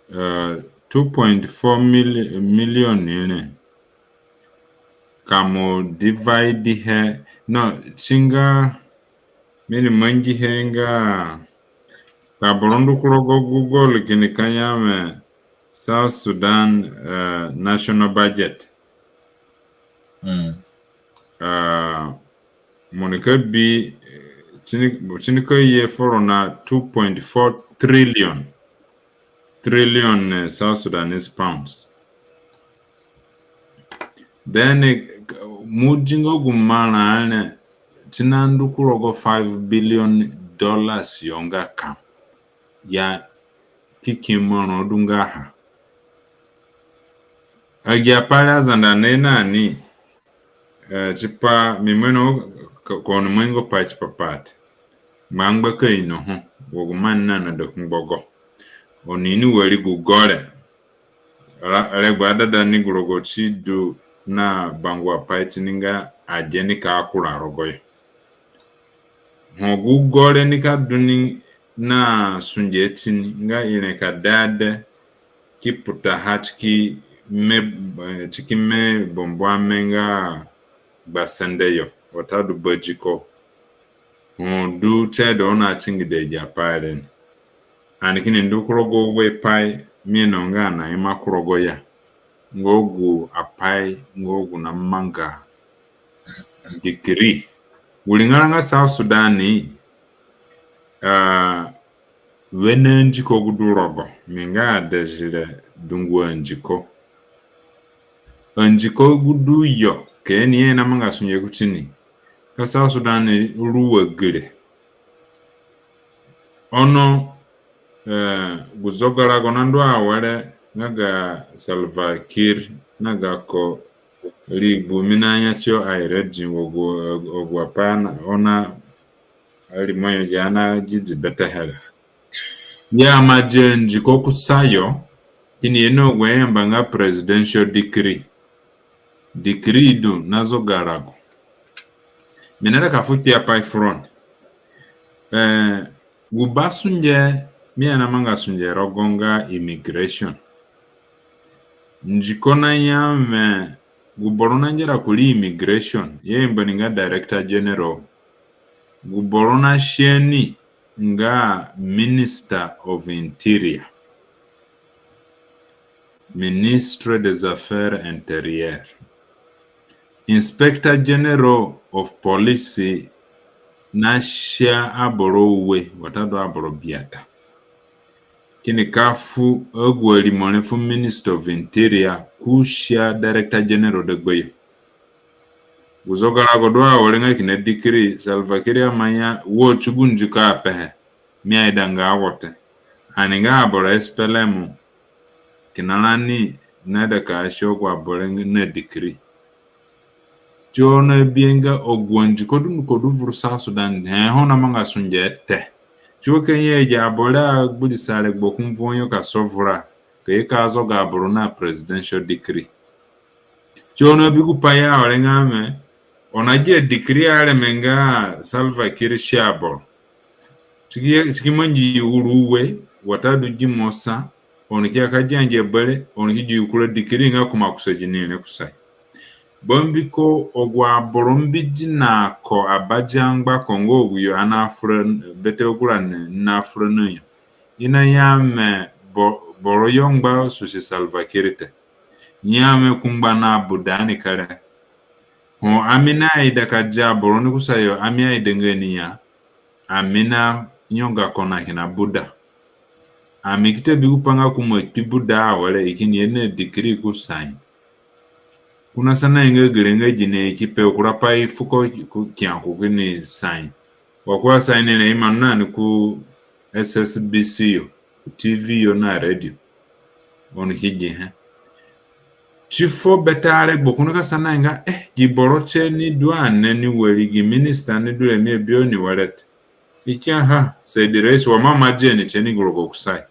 eh, two point four mil-, million ni re. Ka mo divide he. No, singia mi ni mangihe nga ka boro ndu ku rogo Google kini ka ya wẽ South Sudan, eh, national budget. Mm. Eh, mo nika bi, eh, ti ni, ti ni ka ye foro na two point four trillion, trillion, eh, South Sudanese pounds. Then, eh, mo dinga gu marã re, ti na ndu ku rogo five billion dollars yo nga ka ya kiki marã du nga ha. Agi apai re Azande na ni, eh, tipa mi meno ka, ka oni mangi pai tipa pai te. Ngbangba ka ino ho, wa gu mani na na da ku ngbogo. Oni ini wari gu gore. Ra-, regbo adada ni gu rogo ti du na bangua pai ti ni nga age nika kura rogoyo. Ho gu gore nika du ni na sunge ti ni nga i re ka dee ade ki putaha ti ki me, eh, ti ki me bambu ame nga gbasende yo, watadu badiko. Ho du tie du oni atingida agi apai re ni. Ani kini ndu ku rogo ue pai mi ino nga ani ima ku rogo ya. Nga gu apai, nga gu na manga decree. Gu ringara nga South Sudan ni, ah, wene andiko gu du rogo, mi nga Desire Dungu andiko. Andiko gu du yo, ke ni ye na manga sunge kuti ni. Ka South Sudan ni ru wa gire. Ono, eh, gu zogarago na ndu awere nga ga Salva Kiir na gako rigbu mi na nya tiyo airedi wa gu, wa gu apai na, oni arimo yo gi ani agidi betehe re. Ya ma dia ndiko kusayo, kini ye na gu i ayamba nga presidential decree. Decree du na zogarago. Mi naida ka fu kpiapai fu roni. Eh, gu basunge mi anamanga sunge rogo nga immigration. Ndiko naya wẽ gu boro nangera kurii immigration, i ayamba ni nga Director General. Gu boro nasia ni nga Minister of Interior. Ministre des Affaires Intérieures. Inspector General of Police nasia aboro ue, watadu aboro biata. Kini ka fu agu arimo re fu Minister of Interior, ko sia Director General dagbayo. Gu zogarago du awere nga kina decree, Salva Kiir amanya wo ti gu ndiko apehe. Mi aidanga wo te. Ani nga aboro SPLM, kina rani naida ka sia agu aboro na decree. Ti oni abihe nga agu andiko dunduko du vuru South Sudan, he ho namanga sunge te. Ti wa ka nye agi aboro agbirisa regbo ku mvuo yo ka sovura, ka ye ka zoga aboro na presidential decree. Ti oni abi gupai awere nga wẽ, oni agia decree areme nga Salva Kiir sia aboro. Si ki, si ki mangi uru ue, watadu gi mo sa, oni ki ya ka gia ngia bere, oni ki gi kura decree nga kuma kusa gi ni re kusayo. Bambiko agu aboro mbedi na ko abadia ngba ko nga agu yo ani afura bete agu rani ni afura na yo. I naya wẽ bo-, boro yo ngba susi Salva Kiir te. Ya wẽ kungba na buda ni kere. Ho ami naida ka dia boro ni kusayo, ami aidanga ni ya. Ami nanyoga ko na kina buda. Ami ki ta bi gupai nga ko ima kpi buda awere, i kini ye na decree ko sign. Ko nasana nga gere nga gine i ki pe kurapai fuko ko kia ko kini sign. Wa ko asign re, i ima ndu na ni ku S S B C yo, ku T V yo na radio. Oni ki gihe. Ti fuo bete aregbo ko nika sana nga, eh, gi boro tie ni du ane ni wari, gi minister ni du re mi abi oni were te. I ki ya ha, Said Rais, wa mama dia ni tie ni gu rogo kusayo.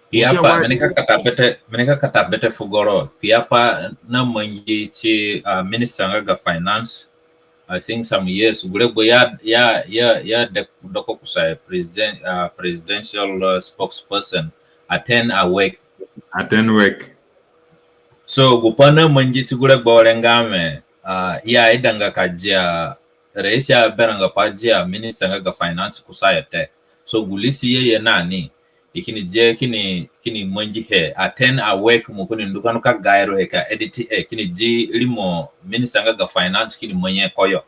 Kpiapai, mi nika kata bete, mi nika kata bete fugo ro. Kpiapai namangi ti, ah, minister nga ga finance. I think some years, gu regbo ya, ya, ya, ya de-, doko kusayo president, ah, presidential, ah, spokesperson, Aten Awek. Aten Awek. So, gupai namangi ti gu regbo re nga wẽ, ah, ya aidanga ka dia, Rais aberãnga pa dia minister nga ga finance kusayo te. So, gu lisi ye ye na ni, i kini dia kini, kini mangihe, Aten Awek mo kini ndu ka ndu ka gairo he ka edit he, kini di rimo minister nga ga finance kini manye koyo.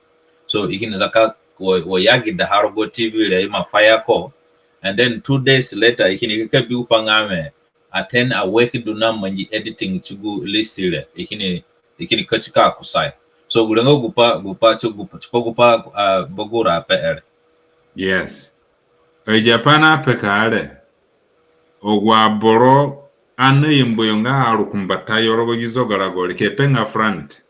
So, i kini za ka wa, wa ya gi daha rogo T V re, i ima fire ko. And then two days later, i kini ka bi gupai nga wẽ, Aten Awek du namangi editing ti gu list re, i kini, i kini kati ka kusayo. So, gu rengo gupai, gupai ti gupai, tipa gupai, ah, Bagura apehe re. Yes. Agi apai napeka re, agu aboro ani nayamba yo nga arukumbatayo rogo gi zogarago re, ka pe nga furani te.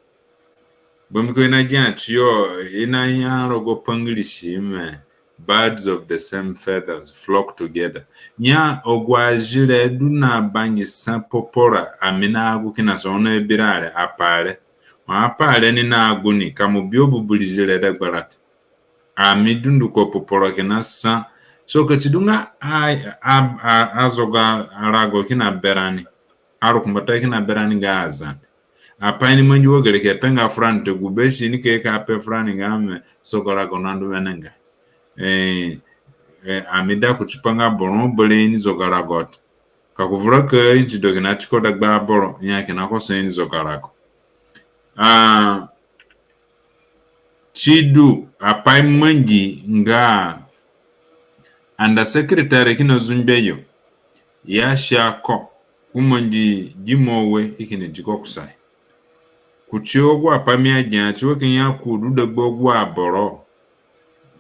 Bambiko i nagia tiyo, i naya rogo Pangirisi wẽ, birds of the same feathers flock together. Ya agu azire du na bangisa popora, ami na gu kina sa oni abira re, apai re. Wa apai re ni na gu ni, ka mo bi o buburi zire dagba ra te. Ami dunduko poporo kina sa. So ka ti du nga a, a, a, azogarago kina berani, arukumbatayo kina berani nga aZande. Apai ni mangi wa gere ka pe nga furani te, gu besi ni ke ka pe furani nga wẽ zogarago nandu wenengai. Eh, eh, ami da kuti pa nga boro bere ni zogarago te. Ka ku vura ka i nti do kina tiko dagba aboro, ya kina ko sa i ni zogarago. Ah, si du apai mangi nga under secretary kina zungbe yo, ya sia ko, ko mangi gi mo ue, i kini di ko kusayo. Kuti agu apai mi agia ti wa kina ko du dagba agu aboro.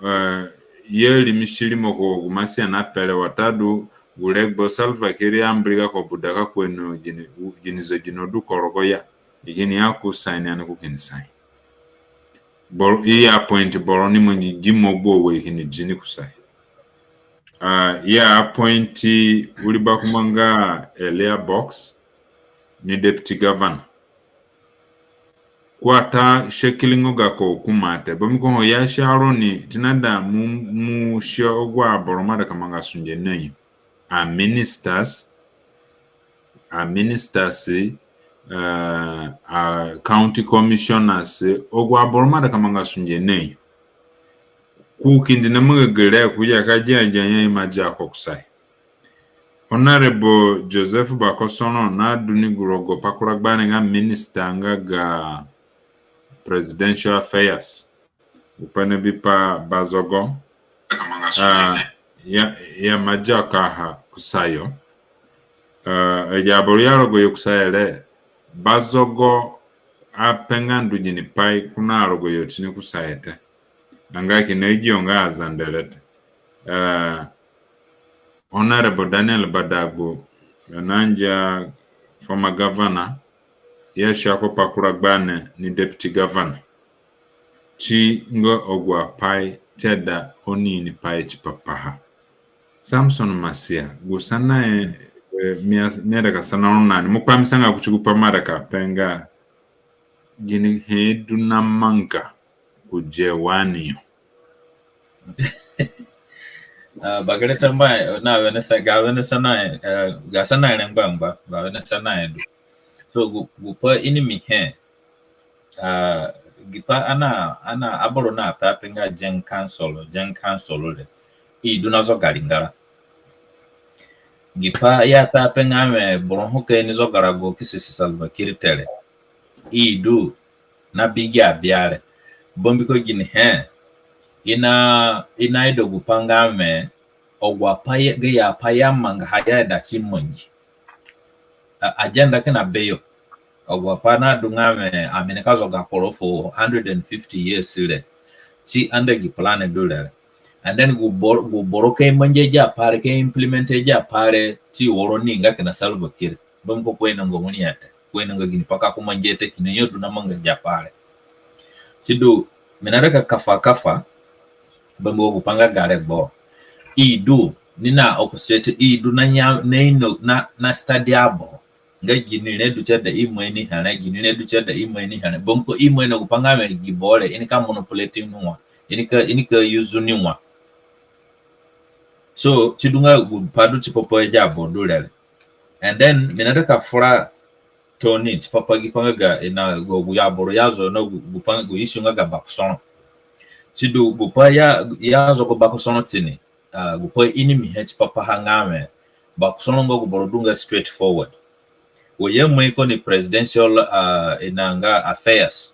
Eh, ya rimisi rimo ko gu masia na pere watadu gu regbo Salva Kiir ambiriga ko buda ka kue no gini, gini zegino du ko rogo ya. I kini ya ko sign ani ko kini sign. Boro, i appoint boro ni mangi gi mo gbo ue, i kini di ni kusayo. Ah, i appoint wiri bakumba nga Elia Box ni deputy governor. Ko ata shakilingo gako hukuma te. Bambiko ho ya sia roni, ti nada mo, mo sia agu aboro mo aida ka manga sunge na yo. A ministers, a ministers, eh, a county commissioners, agu aboro mo aida ka manga sunge na yo. Ko kindi na manga gere, ko ya ka gia gia ya, i ima dia ko kusayo. Honorable Joseph Bakosoro nadu ni gu rogo pa kura gbane nga minister nga ga presidential affairs. Gupai nabi pa bazogo. Ah, ya, ya ima dia ko ha kusayo. Ah, agi aboro ya rogo yo kusayo re, bazogo ape nga ndu ginipai ko na rogo yo ti ni kusayo te. Anga kina agi yo nga aZande re te. Ah, Honorable Daniel Badagbu, yo nangia former governor, ya sia ko pa kura gbane ni deputy governor. Ti nga agu apai ti ada oni ini pai tipa paha. Samson Masia, gu sanahe, eh, mi a, mi aida ka sana ro na ni, mo kpamisanga kuti gupai mo aida ka pe nga Ginihe du na manga ku J one yo? Ah, bakere tambuahe, na wene sa, ga wene sanahe, eh, ga sanahe re ngbangba, ba wene sanahe du. So, gu, gupai ini mi he, ah, gipai ana, ana aboro na pepai nga Jieng Council, Jieng Council re, i du na zoga ringara. Gipai i apepai nga wẽ boro ho ka ini zoga rago ki susi Salva Kiir te re, i du na bi gi abia re. Bambiko ginihe, i na, i naida gupai nga wẽ agu apai, gayo apai i amangaha i aida ti mangi. A, agenda kina beyo. Agu apai nadu nga wẽ ami nika zoga kporo fu hundred and fifty years re, ti under gi plan du re. And then gu boro, gu boro ka mangi agi apai re, ka implement agi apai re ti woro ni nga kina Salva Kiir. Bambiko ko inonga wiri ya te. Ko inonga ginipai ka ko mangihe te, kina yo du na manga agi apai re. Sidu, mi naida ka kafa kafa, bambiko gupai nga ga regbo, i du ni na okusete, i du na nya, na ino, na, na study aboro. Nga gini re du tie da i mai ni here, gini re du tie da i mai ni here. Bambiko i ima ino gupai nga wẽ gi boro re, i nika manipulate ni wa, i nika, i nika use ni wa. So, si du nga gupai du tipa pa agi aboro du re re. And then, mi naida ka fura tooni tipa pa gipai nga ga, i na gu, gu aboro i azo na gu, gupai nga gu issue nga ga Bakosoro. Sidu gupai i a, i azogo Bakosoro tini, ah, gupai ini mi he tipa paha nga wẽ Bakosoro nga gu boro du nga straightforward. Wa i amai ko ni presidential, ah, i na nga affairs,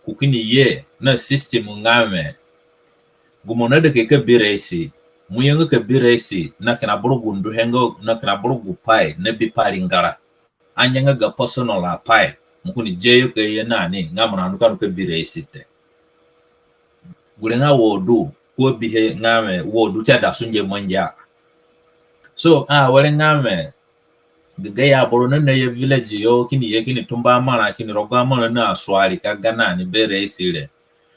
ko kini ye na system nga wẽ gu mo naida ka bi raisi, mo ye nga ka bi raisi na kina boro gu nduhe nga, na kina boro gupai na bipa ringara. Angianga ga personal apai, mo kini zi yo ka ye na ni nga mo nandu ka ndu ka bi raisi te. Gure nga wo du, ko abihe nga wẽ wo du tie da sunge mangi a. So, awere nga wẽ gaga ya boro na, na ye village yo kini ye kini tumba amarã, kini rogo amarã na asuari ka ga na ni be raisi re.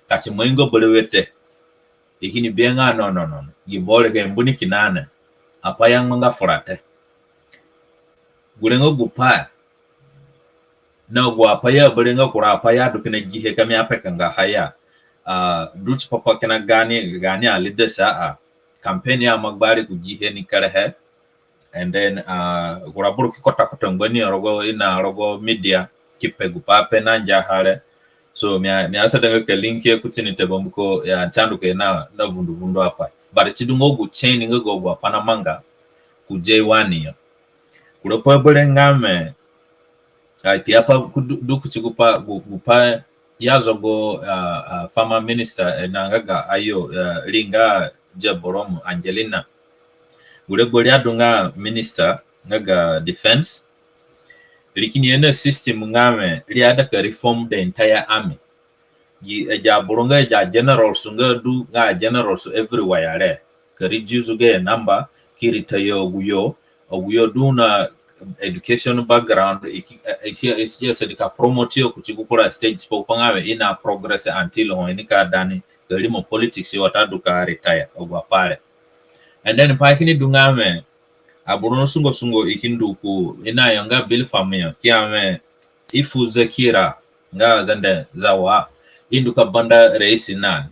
Ka si mai nga berewe te. I kini bihe nga no, no, no, no. Gi boro re ka i mbu ni kina ni. Apai ya ngbanga fura te. Gure nga gupai na agu apai ya berewe nga kura apai ya du kina gihe ka mi apekanga ha ya. Ah, du tipa pa kina gaani, gaani aleaders a, ah, campaign ya ima gbari ku gihe ni kerehe. And then, ah, kura boro ki kota kota ngbani rogo, i na rogo media, ki pe gupai ape nangia ha re. So, mi a, mi asadanga ka link he kuti ni te bambiko ya, si andu ka ye na, na vundu vundu apai. But si du nga gu chain nga ga agu apai namanga ku J one yo. Kura pai berewe nga wẽ, ah, kpiapai ku du, du kuti gupai, gu, gupai i azogo, ah, ah, former minister, eh, na nga ga ayo, eh, ri nga J Borom Angelina. Gure gbua ri adu nga minister nga ga defense. Ri kini ye na system nga wẽ ri aida ka reform the entire army. Gi, eh, agi aboro nga, eh, agi agenerals nga du nga agenerals everywhere re, ka reduce gayo number, ki retire aguyo, aguyo du na education background, i ki, eh, i ki, i ki asadi ka promote yo kuti gu kura stage tipa gupai nga wẽ i na progress until ho i nika da ni ka rimo politics yo watadu ka retire, agu apai re. And then pai kini du nga wẽ aboro na sungo sungo i ki ndu ku, i na yo nga Bilpam yo, ki ya wẽ i fu Zakir nga Zande Zawa, i ndu ka banda raisi na ni.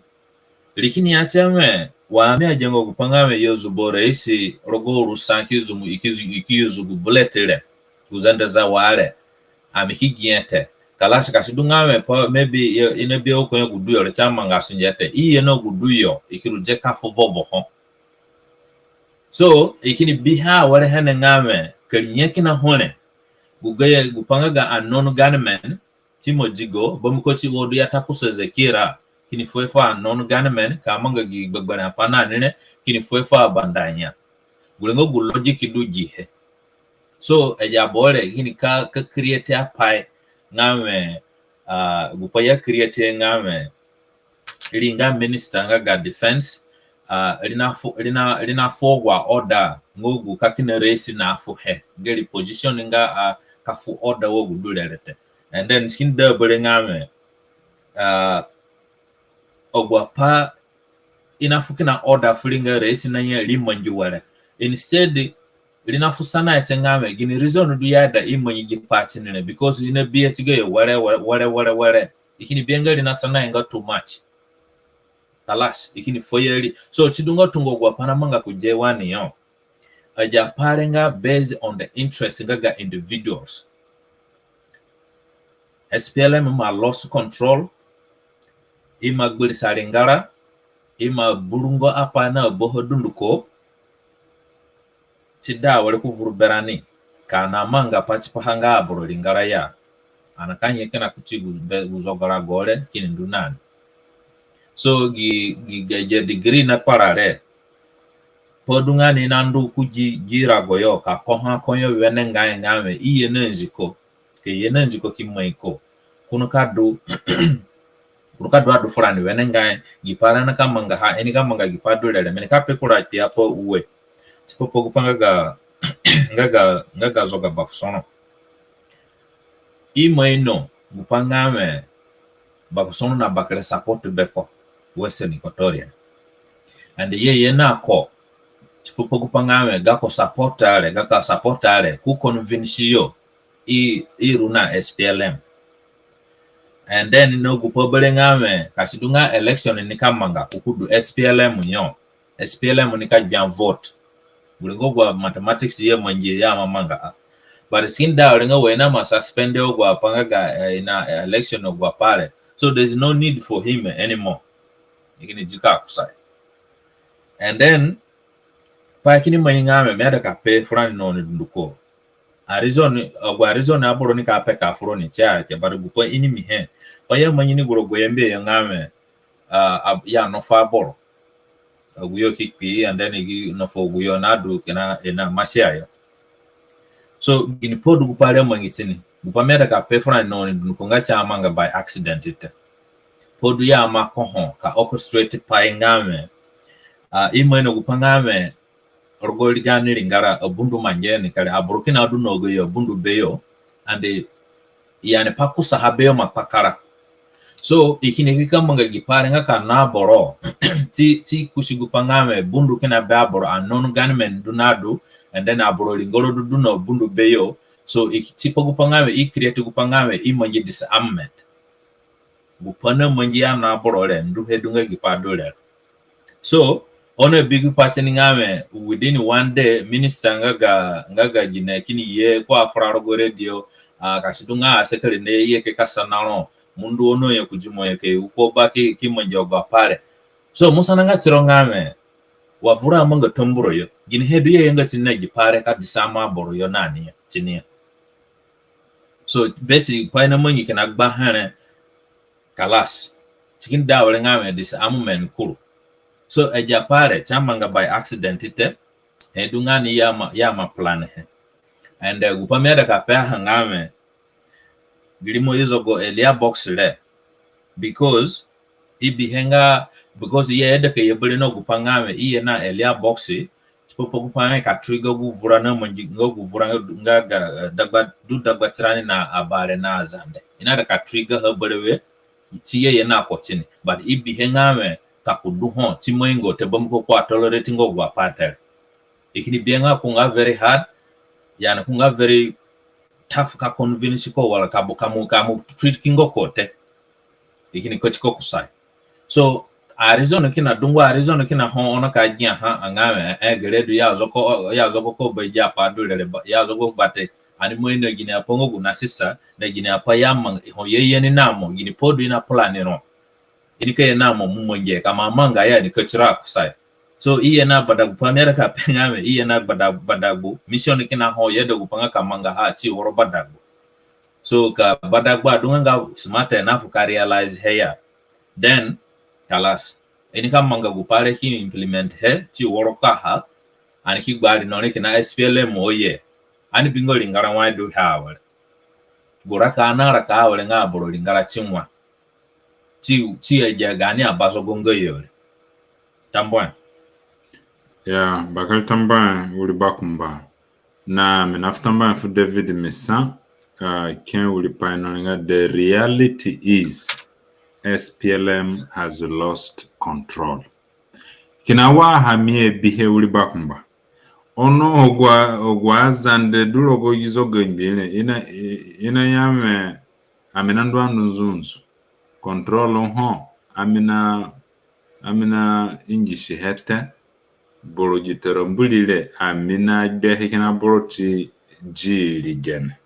Ri kini ya tie wẽ, wa mi agianga gupai nga wẽ i azubo raisi rogo uru sa ki zu, i ki zu, i ki use gu bullet re, gu Zande Zawa re, ami ki gihe te. Kalas, ka si du nga wẽ pa, maybe, i, i nabi yo ko yo gu du yo re, si amanga sunge te. I ye na gu du yo, i ki ru zi ka fu vovo ho. So, i kini bihe awere hene nga wẽ, ka ri nye kina ho re, gu gayo, gupai nga ga unknown gunmen, ti mo digo, bambiko ti wo du ya ta kusa Zakir, kini fuhe fu unknown gunmen, ka manga gi gbegberẽ apai na ni re, kini fuhe fu abandanya. Gure nga gu logic du gihe. So, agi aboro re, kini ka, ka create apai nga wẽ, ah, gupai i a create nga wẽ, ri nga minister nga ga defense, ah, ri na fu, ri na, ri na fu agu a order nga gu ka kina raisi na fuhe. Gari position nga, ah, ka fu order wa gu du re re te. And then si kini da berewe nga wẽ, ah, agu apai i na fu kina order fu ri nga raisi na ya ri mangi were. Instead, ri na fu sanahe tie nga wẽ, gini reason du ya da i mangi gi pai tini re, because i na bihe ti gayo were, were, were, were, were. I kini bihe nga ri na sanahe nga too much. Kalas, i kini fayari. So, si du nga tungo agu apai namanga ku J one yo. Agi apai re nga based on the interest nga ga individuals. S P L M ima lost control, ima gbirisa ringara, ima burungo apai na aboho dunduko. Si da awere ku vuru berani, ka ani amanga pai tipaha nga aboro ringara ya, ani ka nye kina kuti gu be-, gu zoga rago re kini ndu na ni. So gi, gi, gi, gi degree na kpara re, pa du nga ni na ndu ku gi, gi rago yo, ka ko ha ko yo wenengai nga wẽ, i ye na nziko, ka i ye na nziko ki mai ko. Ko nika du, ko nika du adu furani wenengai, gi pai re ani ka mangaha, i nika manga gi pai du re re, mi nika pe kura kpiapai ue. Tipa pa gu pai nga ga, nga ga, nga ga zoga Bakosoro. I ima ino gu pai nga wẽ Bakosoro na bakere support beko Western Equatoria. And i ye na ko, tipa pa gu pai nga wẽ gako support re, gako support re, ko convince yo, i, i ru na S P L M. And then na gu pai berewe nga wẽ, ka si du nga election nika manga, ko ki du S P L M yo, S P L M nika gbia vote. Gure nga agu amathematics i amangi i ima manga a. But si kini da awere nga wẽ i na ima suspend agu apai nga ga, eh, i na election agu apai re. So there's no need for him anymore. I kini di ka kusayo. And then, pai kini mangi nga wẽ, mi aida ka pe furani na oni dunduko. A reason, agu a reason aboro nika peka furoni tia, ke bari gu pai ini mi he. Pai i amangi ni gu rogo Yambio yo nga wẽ, ah, ab-, i anofo aboro. Agu yo ki kpi, and then i ki nofo agu yo na du kina i na masia yo. So, gini pai du gu pai re amangi tini? Gu pai mi aida ka pe furani na oni dunduko nga si amanga by accident te. Pai du i ima ko ho ka orchestrate pai nga wẽ, ah, i ima ino gu pai nga wẽ, rogo ri gaani ringara, abundu mangi ni kere, aboro kina du na gayo abundu beyo, and, eh, yani pai kusaha beyo ima kpakara. So, i kini ki ka manga gi pai re nga ka na aboro, ti, ti kusi gu pai nga wẽ, bundu kina be aboro, unknown gunmen du na du, and then aboro ringara du du na abundu beyo. So, i, tipa gu pai nga wẽ, i create gu pai nga wẽ, i mangi disarmament. Gu pai namangi i na aboro re, nduhe du nga gi pai du re. So, oni abi gu pai tini nga wẽ, within one day, minister nga ga, nga ga gine kini ye ko afura rogo radio, ah, ka si du nga asekere naye ke ka sana ro, mo ndu ono ye ku dimo ye ke, u ko ba ki, ki mangi agu apai re. So, mo sana nga tiro nga wẽ, wa vura amanga Tambura yo, ginihe du i ayenga tini na gi pai re ka disarm aboro yo na ni ya, tini ya. So, besi pai namangi kina gbaha re, kalas. Si kini da awere nga wẽ disarmament kuru. So, agi apai re, si amanga by accident te, he du nga ni i ima, i ima plan he. And, eh, gu pai mi aida ka peha nga wẽ, gi rimo i zogo elia box re, because i bihe nga, because i aida ka ye berewe na gu pai nga wẽ, i ye na elia box, tipa pa gu pai nga ka trigger gu vura namangi, nga gu vura nga, nga ga, eh, dagba, du dagba tirani na Abare na Azande. I naida ka trigger ha berewe, ti ye ye na ko tini. But i bihe nga wẽ, ka ko du ho, ti mangi nga te, bambiko ko atolerate nga agu apai te re. I kini bihe nga ko nga very hard, yani ko nga very tough ka convince ko wala ka bu, ka mo, ka mo trick nga ko te. I kini kati ko kusayo. So, a reason kina dungu, a reason kina ho ono ka giaha, anga wẽ, eh, gere du i azogo, i azogo ko ba agi apai du re re ba, i azogo gbate, ani mo ino gini apai nga gu nasisa, na gini apai i amanga, ho i aye ni na mo, gini pai du i na plan ro. I nika ye na mo mo mangihe, ka mo amanga ya ni ka tiro kusayo. So, i ye na Badagbu, pai mi aida ka pe nga wẽ, i ye na Bada-, Badagbu, mission kina ho, i aida gu pai nga ka mangaha, ti woro Badagbu. So, ka Badagbu adunga nga smart enough ka realize he ya. Then, kalas. I nika manga gu pai re ki implement he, ti woro kaha, ani ki gbari no re kina S P L M oye. Ani bingo ringara wai du he awere. Gu raka ani araka awere nga aboro ringara ti wai. Ti, ti agi gaani abazogo nga yo re. Tambuahe. Ya, bakere tambuahe wiri bakumba. Na mi nafu tambuahe fu David Misa, ah, ke wiri pai no re nga, the reality is S P L M has lost control. Kina wa ha mi abihe wiri bakumba. Ono agu, agu aZande du rogo gi zoga ngbi re, i na, i, i naya wẽ, ami na ndu andu nzunzu. Control ho, ami na, ami na ingisi he te, boro gi taramburi re, ami na gbe he kina boro ti gi ri gene.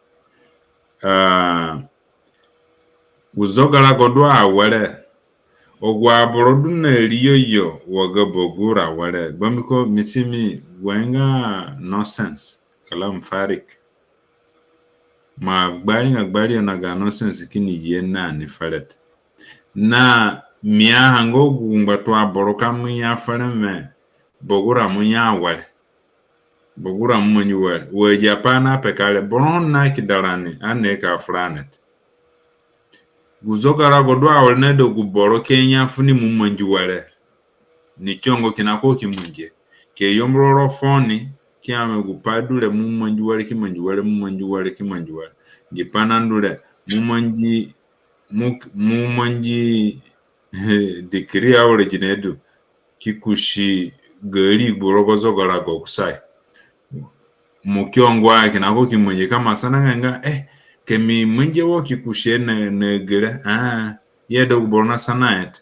Ah, gu zogarago du awere, agu aboro du na riyo yo wa ga Bagura were, bambiko mi ti mi gu nga nonsense, kalam farik. Ma gbari nga gbari yo na ga nonsense kini ye na ni fere te. Na mi aha nga gu ngbatunga aboro ka mo ya fere wẽ, Bagura mo ya were. Bagura mo mangi were. Wa agi apai na peka re, boro ho na kida rani, ani ka fura ni te. Gu zogarago du awere na da gu boro ke ya fu ni mo mangi were. Ni kiongo kina ko ki mangihe. Ke yambu ro foni, ki ya wẽ gu pai du re mo mangi were, ki mangi were, mo mangi were, ki mangi were. Gi pai na ndu re, mo mangi, mo, mo mangi dikiri awere gine du, ki kusi gari gu rogo zogarago kusayo. Mo kiongo a kina ko ki mangihe ka mo sana nga nga, eh, ke mi mangihe wo ki kusihe na, na gere, ah, ye da gu boro na sana he te.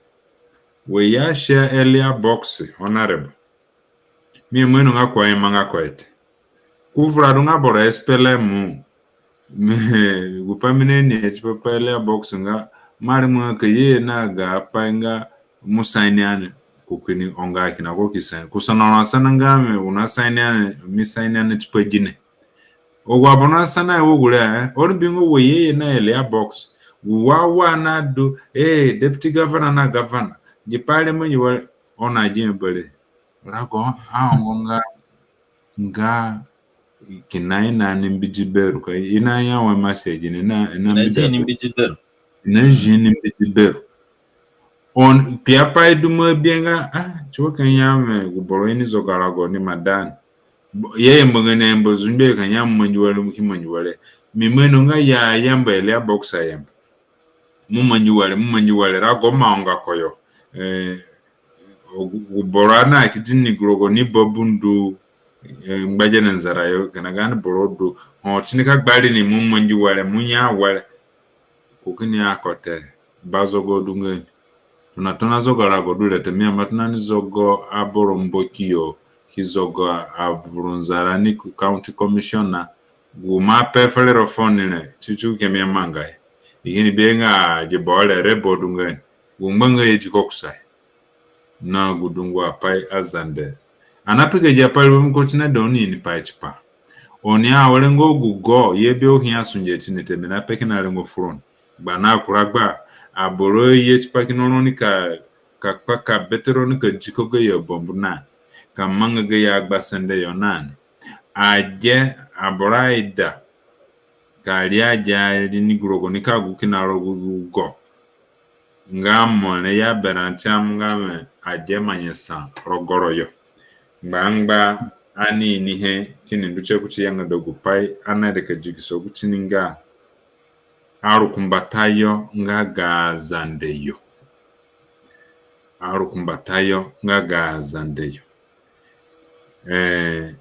We ya share earlier box, honorable. Mi ima ino nga ko ima nga ko he te. Ku vura du nga boro S P L M, mi, gu pai mi na ini he tipa pa earlier box nga, mo arimo nga ka ye na ga pai nga mo sign ani, ko kini onga kina ko ki sign. Ku sana ro sana nga mi, u na sign ani, mi sign ani tipa gine. Agu aboro na sana he wo gure, eh, oni bi nga wa ye ye na earlier box. Gu wa wa na du, eh, deputy governor na governor. Gi pai re mangi were, oni agi he bare. Rago, a ongo nga, nga kina i na ni mbidi beru, ka i na ya wa message ni na, na mbidi beru. Na zi ni mbidi beru. On, kpiapai du mo abi nga, ah, ti wa ka ya wẽ gu boro ini zogarago ni ima da ni. Bo, ya yamba nga ni ayamba zungbe ka ya mo mangi were, mo ki mangi were. Mi ima ino nga ya yamba earlier box ayamba. Mo mangi were, mo mangi were, rago ima onga koyo. Eh, gu, gu boro ana ki di ni gu rogo ni babundu, eh, ngbagene nzara yo, kina gaani boro du. Ho ti ni ka gbari ni mo mangi were, mo ya were. Ko kini ya ko te, bazogo du nga ni. Tona tona zogarago du re te, mi aima tona ni zogo aboro mboki yo, ki zogo avuru nzara ni ku county commissioner, gu mo ape fere ro foni re, ti ti ke mi amanga he. I kini bi nga gi boro re rebo du nga ni. Gu ngbanga ye ti ko kusayo. Na gu dungu apai aZande. Ana peke gi apai re bambiko ti na da oni ini pai tipa. Oni awere nga gu go ye bi o hia sunge ti ni te, mi na pe kina rengo fu roni. Gba na kura gba, aboro ye tipa kina roni ka, ka kpa ka bete roni ka diko gayo bambu na ni, ka manga gayo agbasende yo na ni. Age aboro aida ka ri age ari ni gu rogo ni ka gu kina rogo gu go. Nga mo re ya berã ti amu nga wẽ age ima nyasa rogo ro yo. Ngbangba ani ini he kini ndu tie kuti yangada gu pai ana ida ka digiso kuti ni nga arukumbatayo nga ga aZande yo. Arukumbatayo nga ga aZande yo. Eh,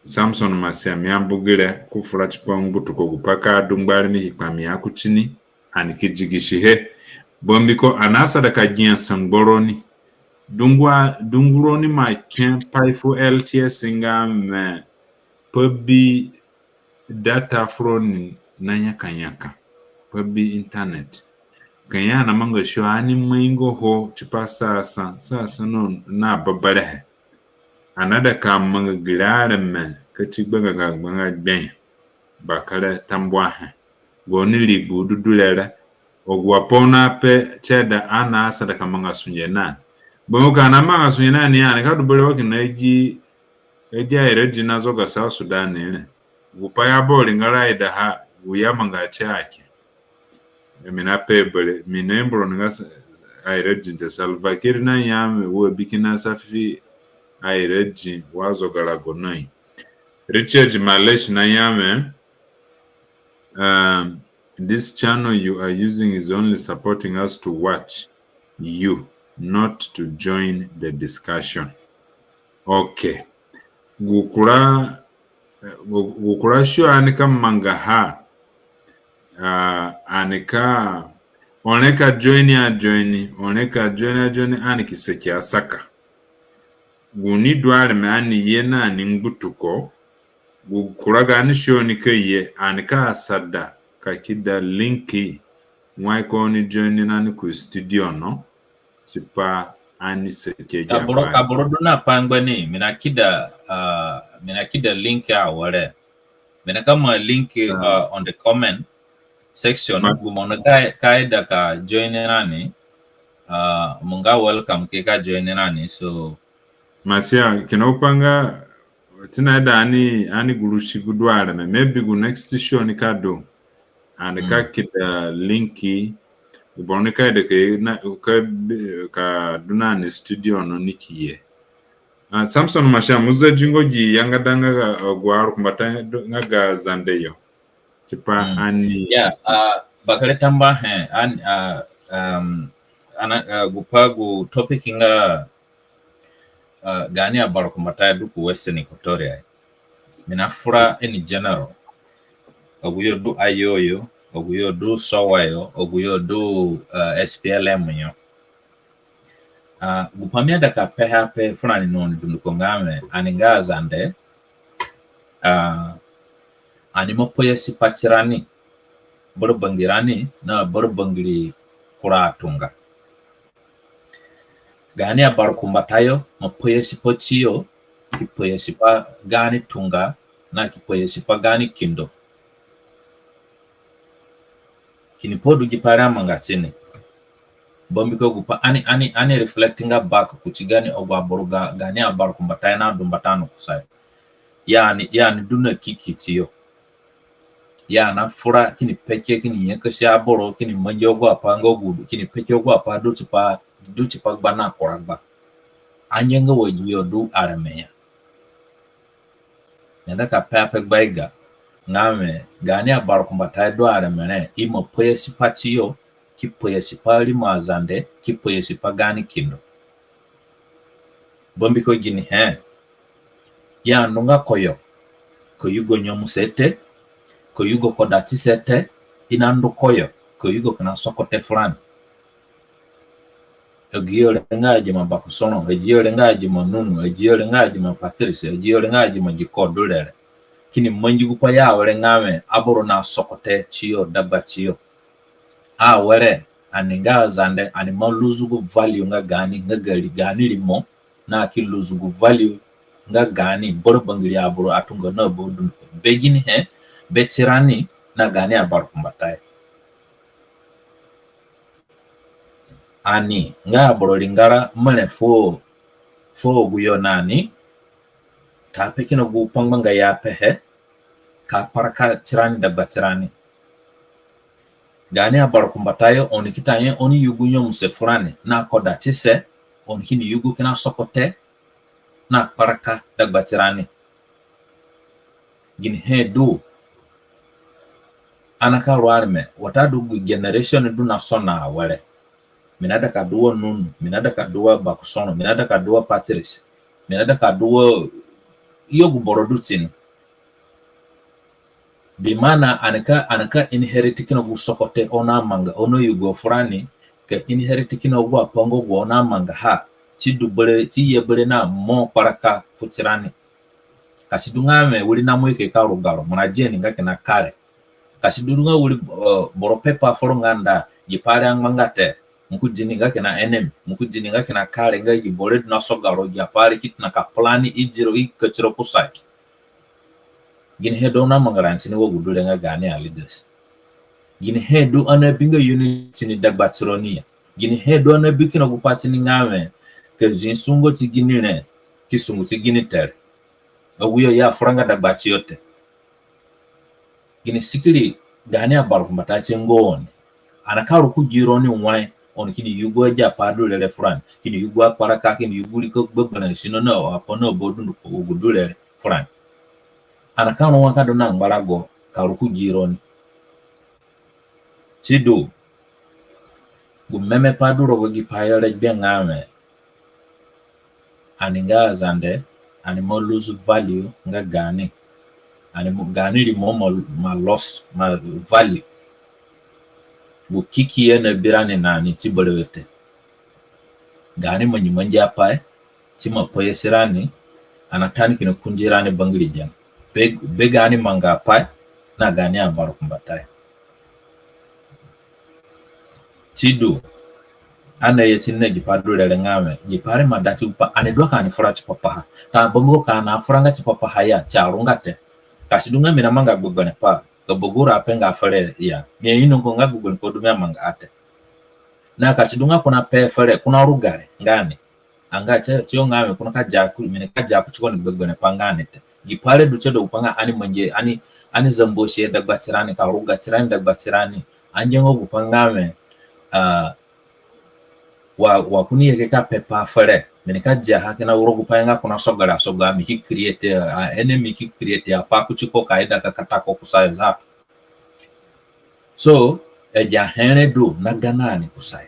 Samson Masia, mi ambu gire ku fura tipa ngbutuko gu pai ka du ngbari mi ki kpamia kuti ni, ani ki digisihe. Bambiko ani asada ka gia sangba roni. Dungu a, dungu roni ima ke pai fu L T S nga wẽ pa bi data fu roni na nyakanyaka, pa bi internet. Ka ya ani amanga sio ani maingo ho tipa sasa, sasa no na babarehe. Ani naida ka manga gire areme ka ti gbanga ga gbanga gbe. Bakere tambuahe. Gaoni rigbu du du re re. Agu apai oni ape tie da ani asada ka manga sunge na ni. Bambiko ani amanga sunge na ni, ani ka du berewe kina agi, agi airadi na zoga South Sudan re. Gu pai aboro ringara aidaha, gu i amanga tie ake. Mi na pe bere, mi na imbu roni nga airadi te. Salva Kiir naya wẽ wa bi kina safi airadi wa zogarago na ni. Richard Malesh naya wẽ, um, this channel you are using is only supporting us to watch you, not to join the discussion. Okay. gu kura, gu, gu kura show ani ka mangaha, ah, ani ka, oni ka join a join, oni ka join a join, ani ki saki asaka. Gu ni du areme ani ye na ni ngbutuko, gu kura gaani show ni ka ye, ani ka asada ka kida link wai ka oni join na ni ku studio no, tipa ani saki agi apai. Ka boro du na pai ngba ni, mi na kida, ah, mi na kida link awere. Mi na ka maa link, ah, on the comment section. Gu mo na ka, ka ida ka join rani, ah, mo nga welcome ki ka join rani. So Masia, kina gu pai nga, ti na ida ani, ani gurusi gu du areme. Maybe gu next show ni ka du, ani ka kida link, gu boro ni ka ida ka, na, ka, ka du na ni studio no ni ki ye. Ah, Samson Masia, mo zadi ngo gi yangada nga ga, ah, gu arukumbata nga ga Zande yo. Tipa ani. Yeah, ah, bakere tambuahe, an, ah, um, ana, ah, gu pai gu topic nga, ah, gaani abarukumbatayo du ku Western Equatoria. Mi na fura in general. Agu yo du Ayo yo, agu yo du Sowa yo, agu yo du, ah, S P L M yo. Ah, gu pai mi aida ka pehe ape furani no ni dunduko nga wẽ, ani nga Azande, ah, ani ima payasi pa tirani, bara bangirani, na bara bangiri kura atunga. Gaani abarukumbatayo ima payasi pa tiyo, ki payasi pa gaani tunga, na ki payasi pa gaani kindo. Kini pai du gi pai re amanga tini. Bambiko gu pai ani, ani, ani reflecting back kuti gaani agu aboro ga, gaani abarukumbatayo nadu mbata no kusayo. Ya ani, ya ani du na kiki tiyo. Ya ani afura kini peke, kini nyakasi aboro, kini mangi agu apai nga gu du, kini peke agu apai du tipa, du tipa gba na kura gba. Angianga wa agi yo du areme ya. Mi aida ka pe ape gbaiga nga wẽ, gaani abarukumbatayo du areme re, ima payasi pa tiyo, ki payasi pa rimo Azande, ki payasi pa gaani kindo. Bambiko ginihe? Ya ani ndu nga koyo, ka yugo nyemuse te, ka yugo kodatise te, i na ndu koyo, ka yugo kina sogote furani. Agi yo re nga agi ma Bakosoro, agi yo re nga agi ma Nunu, agi yo re nga agi ma Patrice, agi yo re nga agi ma gi ko du re re. Kini mangi gu pai ya awere nga wẽ, aboro na sogote tiyo, dagbatiyo. Awere, ani nga Azande, ani ima lose gu value nga gaani, nga ga ri, gaani rimo, na ki lose gu value nga gaani bara bangiri aboro atunga na ba dunduko. Be ginihe? Be tirani na gaani abarukumbatayo. Ani nga aboro ringara mere fuo, fuo agu yo na ni, ka pe kina gu pai ngbanga i apehe, ka kparaka tirani dagbatirani. Gaani abarukumbatayo, oni ki ta nye oni yugu nyemuse furani na kodatise, oni kini yugu kina sogote na kparaka dagbatirani. Ginihe du ani ka ru areme, watadu gu generation du na sona awere? Mi naida ka du wa Nunu, mi naida ka du wa Bakosoro, mi naida ka du wa Patrice, mi naida ka du wa yo gu boro du tini. Bi mana ani ka, ani ka inherit kina gu sogote oni amanga, oni ayugo furani, ka inherit kina agu apai nga gu oni amangaha, ti du bere, ti ye bere na mo kparaka fu tirani. Ka si du nga wẽ wiri namu ike ka ruga ro, mo na dia ni nga kina kare. Ka si du nga wiri, eh, boro pepa foro nga nda, gi pai re angbanga te, mo ki di ni nga kina enemy, mo ki di ni nga kina kare, nga gi boro du na soga ro, gi apai re ki tona ka plan i di ro, i kati ro kusayo. Ginihe du oni amanga rani tini wa gu du re nga gaani aleaders? Ginihe du ani abi nga unity ni dagbatironi ya? Ginihe du ani abi kina gu pai tini nga wẽ, ka zi sungo ti gini re, ki sungu ti gini te re? Agu yo i afuranga dagbatiyo te. Gini sikiri gaani abarukumbatayo ti nga oni? Ani ka ru ku gi roni were, oni kini yugu agi apai du re re furani, kini yugu akparaka, kini yugu riko gbegberẽ sino na apai na ba dunduko, agu du re re furani. Ani ka ru were ka du na ngbarago ka ru ku gi roni? Sidu, gu meme pai du rogo gi pai yo re gbe nga wẽ, ani nga Azande, ani ima lose value nga gaani. Ani ima, gaani rimo ima, ima loss, ima value. Gu kiki ye na bi rani na ni ti berewe te. Gaani mangimangi apai ti ima payasi rani, ani ata ni kina kundi rani bangiri gene. Be, be gaani mangaapai na gaani abarumbatayo. Sidu, ani aye tini na gi pai du re re nga wẽ, gi pai re ima da ti gupai ani du a ka ani fura tipa paha. Ka bambiko ka ani afuranga tipa paha ya, si arunga te. Ka si du nga mi namanga gbegberẽpai, ka bagura apenga fere ya, mi ainonga gbegberẽpai du mi amangaha te. Na ka si du nga ko nape fere, ko naruga re nga ni. Anga tie, tie nga wẽ ko nika dia ku, mi nika dia kuti ko ni gbegberẽpai nga ni te. Gi pai re du tie du gupai nga ani mangi, ani, ani zambuasihe dagba tirani, ka ruga tirani dagba tirani. Angianga gupai nga wẽ, ah, wa, wa ko ni ye ke ka pepai fere, mi nika diaha kina wuro gupai nga ko nasoga re asoga, mi ki create, ah, enemy ki create apai kuti ko ka ida ka kata ko kusayo. So, agi ahe re du na gana ani kusayo.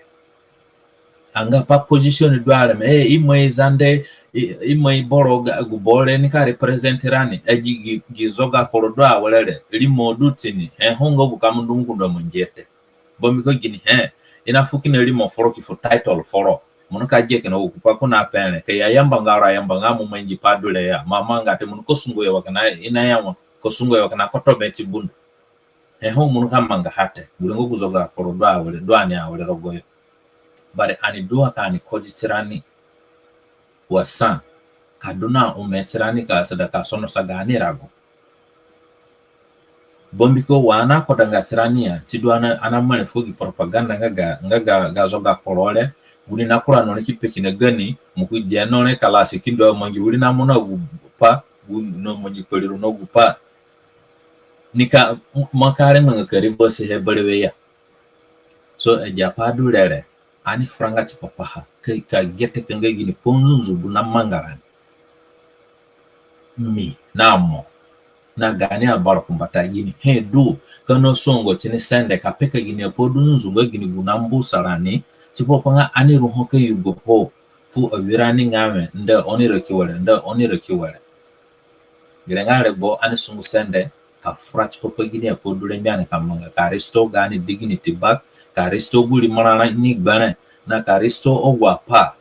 Anga pa position du areme, eh, i mai Zande, i, i mai boro ga, gu boro re nika represent rani, eh, gi, gi, gi zoga kporo du awere re, rimo du tini, he ho nga gu ka mo ndu mo gundu amangihe te. Bambiko ginihe, i nafu kina rimo foro ki fu title foro. Mo nika gia kina gupai ko nape re, ka i ayamba nga ro ayamba nga mo mangi pai du re ya, mo amanga te, mo nika sungu yo wa kina, i naya wa, ka sungu yo wa kina koto be ti bundu. He ho mo nika mangaha te, gu rengo gu zoga kporo du awere, du ani awere rogoyo. But ani du a ka ani kodi tirani wa sa, ka du na ome tirani ka asada ka sonosa gaani rago. Bambiko wa ani akodanga tirani ya, sidu ani, ani amarẽ fu gi propaganda nga ga, nga ga, ga zoga kporo re, gu ni nakura no re ki pe kina gani, mo ki dia no re ka lasi kindo amangi wiri na mo na gupai, gu no mangi kpari ro na gupai. Nika, mo ka rengbanga ka reverse he berewe ya. So, agi apai du re re, ani furanga tipa paha, ka, ka gete ka nga gini pai nzunzu du namanga rani. Mi, na mo, na gaani abarumbatayo, ginihe du, ka ani asongo tini sende, ka peka gini apai du nzunzu nga gini gu nambusa rani, tipa pa nga ani ru ho ka yugo ho, fu awirani nga wẽ, nda oni raki were, nda oni raki were. Gere nga regbo ani sungu sende, ka fura tipa pa gini apai du rengbe ani ka manga, ka restore gaani dignity back, ka restore gu rimo rani gberẽ, na ka restore agu apai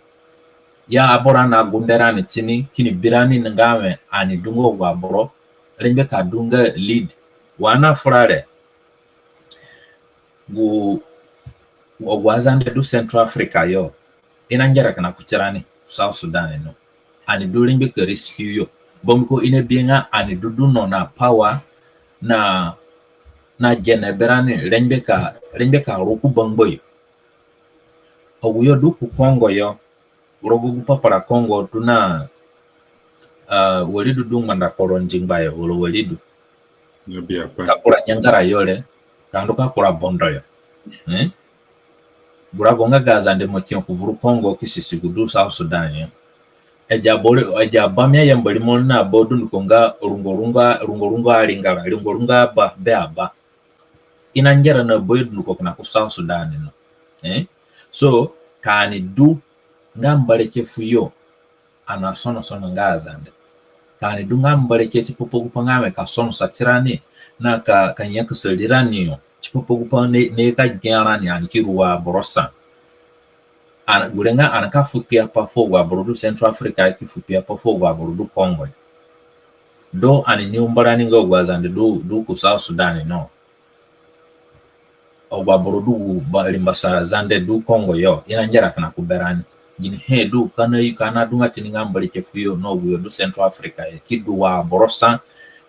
ya aboro nagunde rani tini, kini bi rani nga wẽ ani du nga agu aboro rengbe ka du nga lead. Wa ani afura re, gu, agu aZande du Central Africa yo, i nangera kina kuti rani South Sudan no. Ani du rengbe ka rescue yo. Bambiko i nabi nga ani du du no na power na, na gene berani rengbe ka, rengbe ka ru ku bangba yo. Agu yo du ku Congo yo, rogo gu papara Congo du na, ah, wari du du ngbanda kporo nzingba yo, wala wari du. Ka kura nyangara yo re, ka ndu ka kura bondo yo. Eh? Gu rago nga ga Zande mo ki yo ku vuru Congo ki sisi gu du South Sudan yo. Agi aboro, agi aba mi ayamba rimo na aba dunduko nga rungo rungo, rungo rungo aringara, rungo rungo aba, be aba. I nangera na aba yo dunduko kina ku South Sudan no. Eh? So, ka ani du nga mbareke fu yo, ani asonosono nga aZande. Ka ani du nga mbareke tipa pa gu pa nga wẽ ka sonosa tirani, na ka, ka nyakasa rirani yo, tipa pa gu pa ni, ni ka gbia rani, ani ki ru wa aboro sa. Ani, gure nga ani ka fu kpiapai fu agu aboro du Central Africa, ki fu kpiapai fu agu aboro du Congo. Do ani ni umbarani nga agu aZande du, du ku South Sudan no. Agu aboro du gu ba, rimbasa Zande du Congo yo, i nangera kina ku berani. Ginihe du ka na, ka na dunga tini nga mbareke fu yo na agu yo du Central Africa yo, ki du wa aboro sa,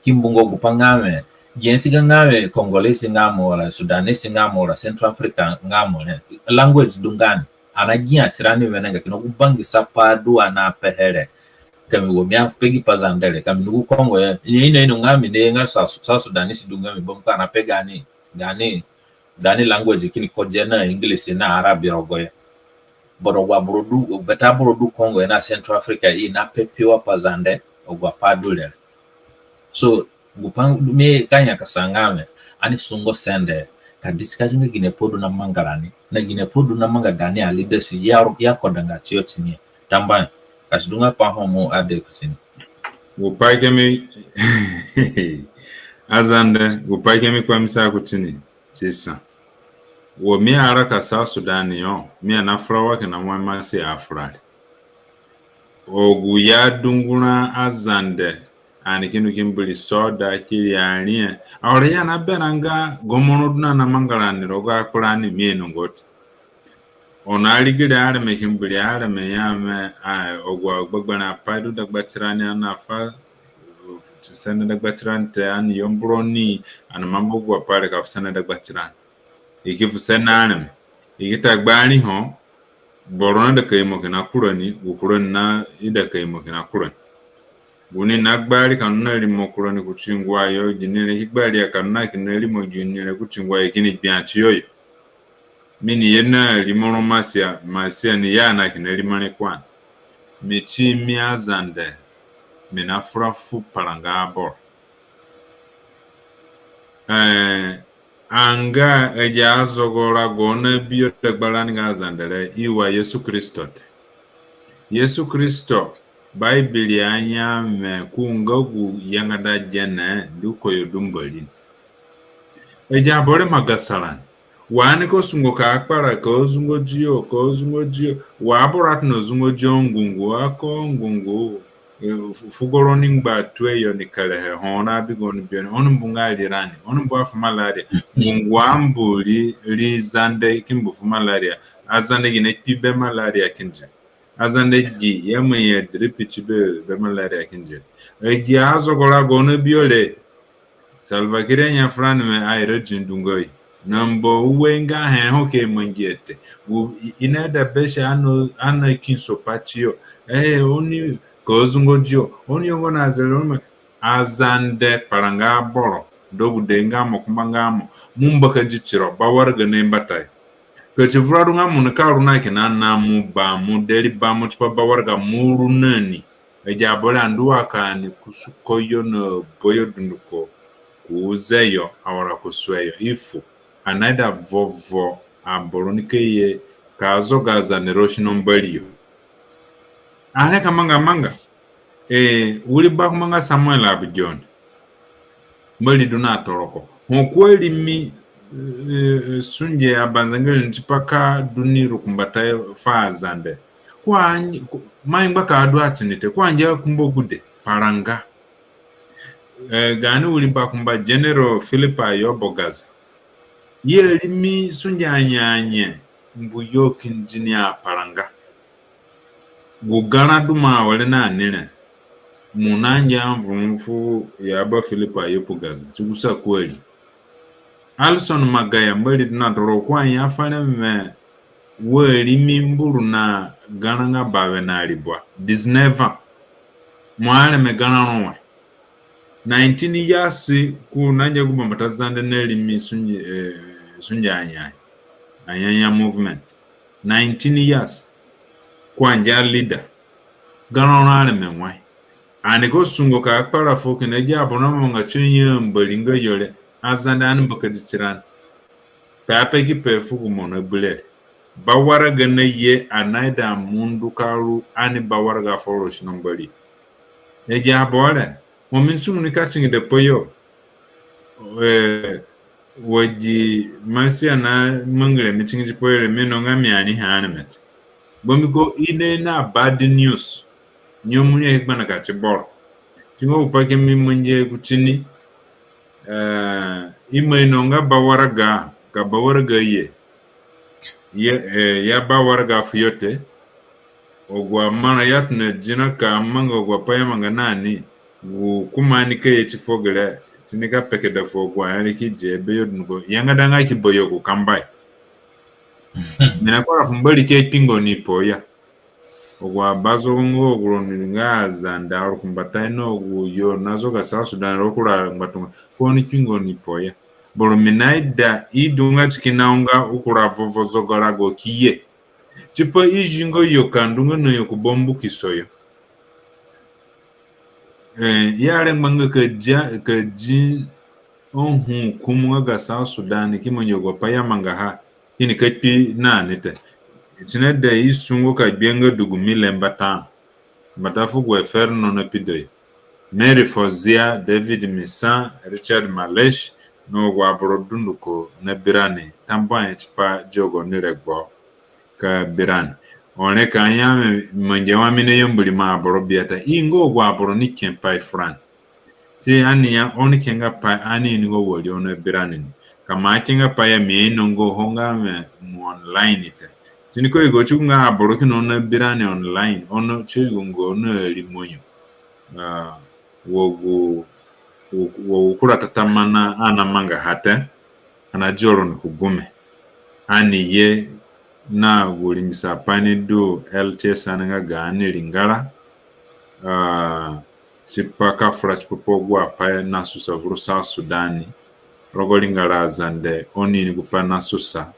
ki mbunga gu pa nga wẽ, gi he ti ga nga wẽ Congolese nga mo, wala Sudanese nga mo, wala Central Africa nga mo re, language du nga ni. Ani agia tirani wenengai kina gu bangisa pai du ani apehe re. Ka mi wo mi ape gi pa Zande re, ka mi ndu ku Congo yo, i ino, i ino nga mi ni nga South, South Sudanese du nga mi, bambiko ani ape gaani, gaani, gaani language kini kodia na English na Arabi rogoyo. But agu aboro du, bete aboro du Congo yo na Central Africa i napepai wa pa Zande, agu apai du re. So, gu pa mi ka nyakasa nga wẽ, ani sungo sende, ka discuss nga gini pai du namanga rani, na gini pai du namanga gaani aleaders ya, ya kodanga tiyo tini. Tambuahe, ka si du nga pa ho mo ade kuti ni. Gupai ke mi Azande, gupai ke mi kpamisa kuti ni, si sa. Wo mi araka South Sudan yo, mi anafura wa kina wa masi afurari. Agu ya dungura Azande, ani ki ndu ki mbiri soda, ki ri ariahe. Awere ya na berãnga gomoro du na na manga rani rogo akpurani mi inongo te. Ono arigire areme ki mbiri areme ya me, a, agu agbegberẽ apai du dagba tirani ani afa, sene dagba tirani te, ani yambu roni, ani manga agu apai re ka fu sene dagba tirani. I ki fu sene areme. I ki ta gbari ho, boro naida ka imo kina kurani, gu kurani naida ka imo kina kurani. Gu ni nagbari ka ndu na rimo kurani kuti ngua yo, gini re ki gbari ya ka ndu na kina rimo gini re kuti ngua yo, kini gbia tiyo yo. Mi ni ye na rimo ro masia, masia ni ya na kina rimo re kuani. Mi ti mi Azande, mi nafura fu paranga aboro. Eh, anga agi azogo rago nabi yo dagba rani nga Azande re, i wa Yesu Kristo te. Yesu Kristo, Baibiri aya me ku nga gu yangada gene ndu ku yo du Mbori ni. Agi aboro ima gasa rani. Wa ani ka sungo ka kpara, ka zungodi yo, ka zungodi yo. Wa aboro atona zungodi yo ngungu, ako ngungu. Eh, fu-, fugo roni ngba tue yo ni kerehe, ho oni abi gaoni bi yo ni, oni mbu nga rirani, oni mbu afu malaria. Ngungu ambu ri, ri Zande ki mbu fu malaria. Azande gine kpi be malaria kindi. Azande gi ya manya drip ti be, be malaria kindi. Agi azogo rago nabi yo re. Salva Kiir aya furani we aira di ndunga yo. Nambo ue nga he ho ke mangi ete. Gu i-, i naida be si ano, ano kinso pati yo. Eh, oni ka zungodi yo. Oni yongo na zere, oni ma-, Azande paranga aboro. Dogu de nga mo kumba nga mo. Mo mbakadi tiro, ba waraga na mbata yo. Ka ti vura du nga mo nika ru na kina na mo ba mo deri ba mo tipa ba waraga mo ru na ni. Agi aboro andu wa ka ani kusuko yo na boyo dunduko, ku uze yo, awara ku sue yo. I fu, ani naida vovo aboro nika ye ka zoga Azande rogo sino Mbori yo. Ani ka manga manga. Eh, wiri bakumba nga Samuel Abu John. Mbori du na toroko. Ho ku arimi, eh, sunge abanzengere ni tipa ka du ni rukumbatayo fu Azande. Ko angi-, ko, mai ngba ka du atini te, ko angia kumba gude, paranga. Eh, gaani wiri bakumba General Philip Ayobo Gaza. I arimi sunge anye anye, mbu yo kindi ni aparanga. Gu garã du mo awere na ni re, mo nangia mvurumvu ya ba Philip Ayobo Gaza, ti gu sa ku ari. Alison Magaya, Mbori du na toroko, ko aya fere we, wa arimi mburu na garã nga bawe na ribua. Disneva. Mo areme garã ro we. Nineteen years ku nangia gu bambata Zande na rimi sunge, eh, sunge anye anye. Anye anye movement. Nineteen years. Ko angia leader. Garã ro areme wai. Ani ka sungo ka kpara fuo kina agi aboro namanga tiyo ya Mbori nga yo re. Azande ani mbakadi tirani. Pe ape ki pe fu gu mo nabi re. Ba waraga naye, ani naida mo ndu ka ru ani ba waraga fuo rogo sino Mbori. Agi aboro re, mo mi sungu ni ka tingida pa yo. Eh, wa gi Masia na mangire mi tingi tipa yo re, mi inonga mi arihe areme te. Bambiko i naye na bad news. Nyemu ni ahe gbana ka ti boro. Ti nga gupai ke mi mangihe kuti ni, eh, i ima ino nga ba waraga, ka ba waraga ye. Ye, eh, ya ba waraga fuyo te. Agu amarã i atona dina ka manga agu apai i amanga na ni. Gu kuma ani ka ye ti fuo gere, ti ni ka pekeda fuo agu aya re ki di be yo dunduko. Yangada nga ki ba yo gu kambai. Mi nakpara fu Mbori ke kpingo ni po ya. Agu abazogo nga agu roni nga Azande arukumbatayo na agu yo nazoga South Sudan rogo kura ngbatunga. Ko ni kpingo ni po ya. Boro mi naida i du nga ti kina unga u kura vovo zoga rago ki ye. Tipa i zingo yo ka ndu nga na yo ku bambukiso yo. Eh, i arengbanga ka di, ka di ahukumu nga ga South Sudan ki mangi agu apai i amangaha. Kini ka kpi na ni te. Ti naida i sungu ka gbia nga du gu mile mbata. Mbata fu gu eferno napido yo. Mary Fozia, David Misa, Richard Malesh, na agu aboro dunduko nabi rani, tambuahe tipa dia gaoni regbo ka bi rani. Oni ka ya mi mangi wa mi nayambu rimo aboro biata, i nga agu aboro ni ke pai furani. Ti ani ya oni ke nga pai ani ini nga wari oni abi rani ni. Ka mo ke nga pai ya mi ainonga ho nga mi mo online te. Ti ni ka yugo tiku nga aboro kina oni abi rani online, oni si yugonga oni rimo yo. Ah, wa gu, wa gu kura tatamana ani namangaha te, ani nadia roni ku gume. Ani ye na gu ringisapai ni du L T S ani nga gaani ringara, ah, tipa ka fura tipa pa agu apai nasusa vuru South Sudan, rogo ringara Azande, oni ini gupai nasusa.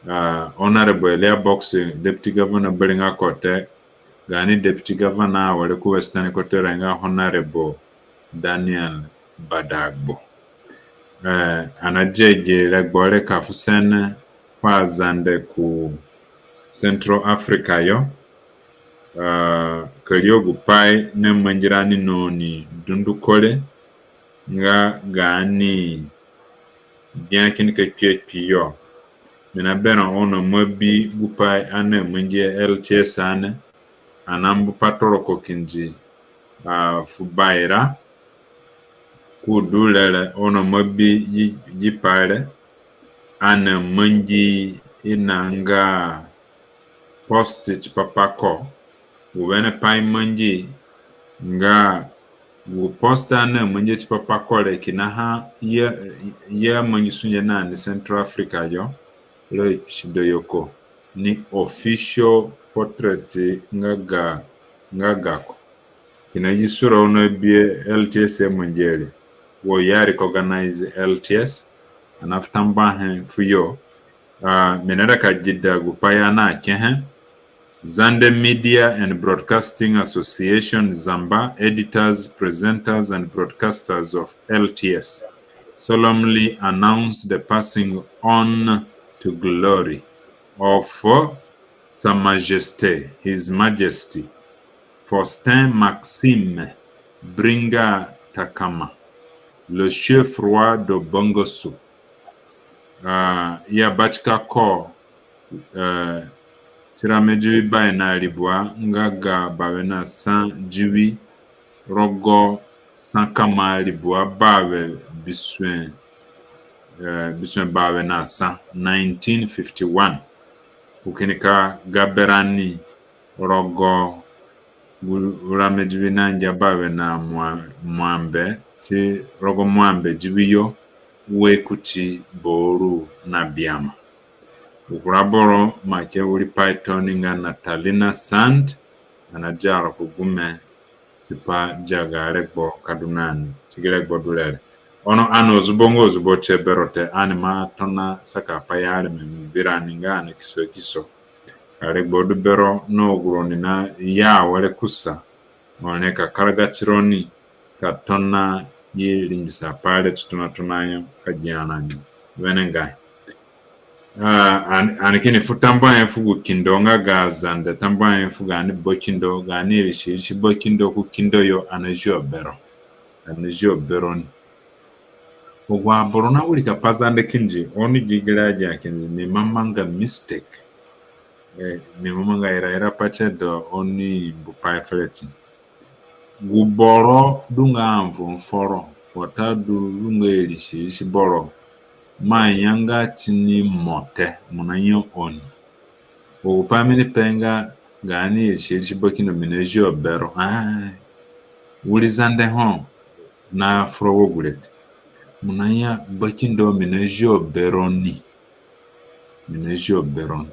Ah, Honorable Elia Box, Deputy Governor, bari nga ko te, gaani Deputy Governor awere ku Western Equatoria nga Honorable Daniel Badagbo. Eh, ani nadia gi regbo re ka fu sene fu Azande ku Central Africa yo. Ah, ka ri agu pai namangi rani na oni dunduko re nga gaani gbia kini ka kpi akpi yo. Mi naberã oni ima bi gupai ani namangi L T S ani, ani nambu pa toroko kindi, ah, fu Baira. Ku du re re, oni ima bi gi, gi pai re, ani namangi ina nga post tipa pa ko. Gu wene pai mangi nga gu post ani namangi tipa pa ko re kina ha ya, ya mangi sunge na ni Central Africa yo, re kpisido yo ko ni official portrait nga ga, nga gako. Kina gi sura oni abi L T S mangi re, wo ya recognize L T S, ani nafu tambuahe fu yo. Ah, mi naida ka geda gupai ani nakehe. Zande Media and Broadcasting Association, Zamba, editors, presenters, and broadcasters of L T S solemnly announce the passing on to glory of Sa Majesté, His Majesty, Faustin Maxime Bringa Takama, le chef roi de Bongosu. Ah, ya batika ko, eh, ti rame diwi bawe na ribua nga ga bawe na sa diwi rogo sa kama ribua bawe bisue, eh, bisue bawe na sa, nineteen fifty-one. Ko kini ka ga berani rogo gu rame diwi na ngia bawe na mua-, muambe, ti rogo muambe diwi yo ue kuti boro na biama. Gu kura boro ma ke wiri pai tooni nga Natalina Sand, ani nadia ro ku gume tipa dia ga regbo ka du na ni ti gi regbo du re re. Ono ani azubo nga azubo tie bero te, ani ima tona saka apai areme mi bi rani nga ani kiso kiso. Ka regbo du bero na agu roni naya awere kusa, oni ka karaga tironi ka tona gi ringisa pai re ti tonatona yo ka gia rani wenengai. Ah, ani, ani kini fu tambuahe fu gu kindo nga ga Zande, tambuahe fu gaani bakindo, gaani irisi irisi bakindo ku kindo yo, ani nazio bero. Ani nazio bero ni. Agu aboro nawirika Pazande kindi, oni gi gere agia kindi, mi ima manga mistake. Eh, mi ima manga iraira pa tie du oni mbu pai fere ti ni. Gu boro du nga anvuru foro, watadu du nga irisi irisi boro, mo aya nga ti ni mo te, mo naya oni. Wa gu pai mi nipe nga gaani irisi irisi bakindo mi nazio bero. Ai, wiri Zande ho nafura wa gure te. Mo naya bakindo mi nazio bero ni. Mi nazio bero ni.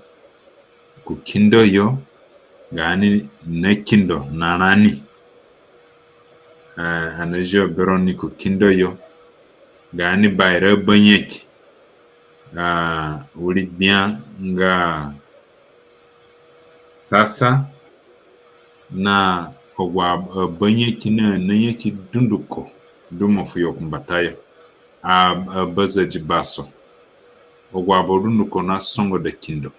Ku kindo yo, gaani nakindo na rani. Eh, ani nazio bero ni ku kindo yo. Gaani baira banyaki. Ah, wiri gbia nga sasa na agu a-, abanyaki na, nanyaki dunduko du mo fuyo ku mbatayo. A, abazadi baso. Agu aboro dunduko nasongoda kindo.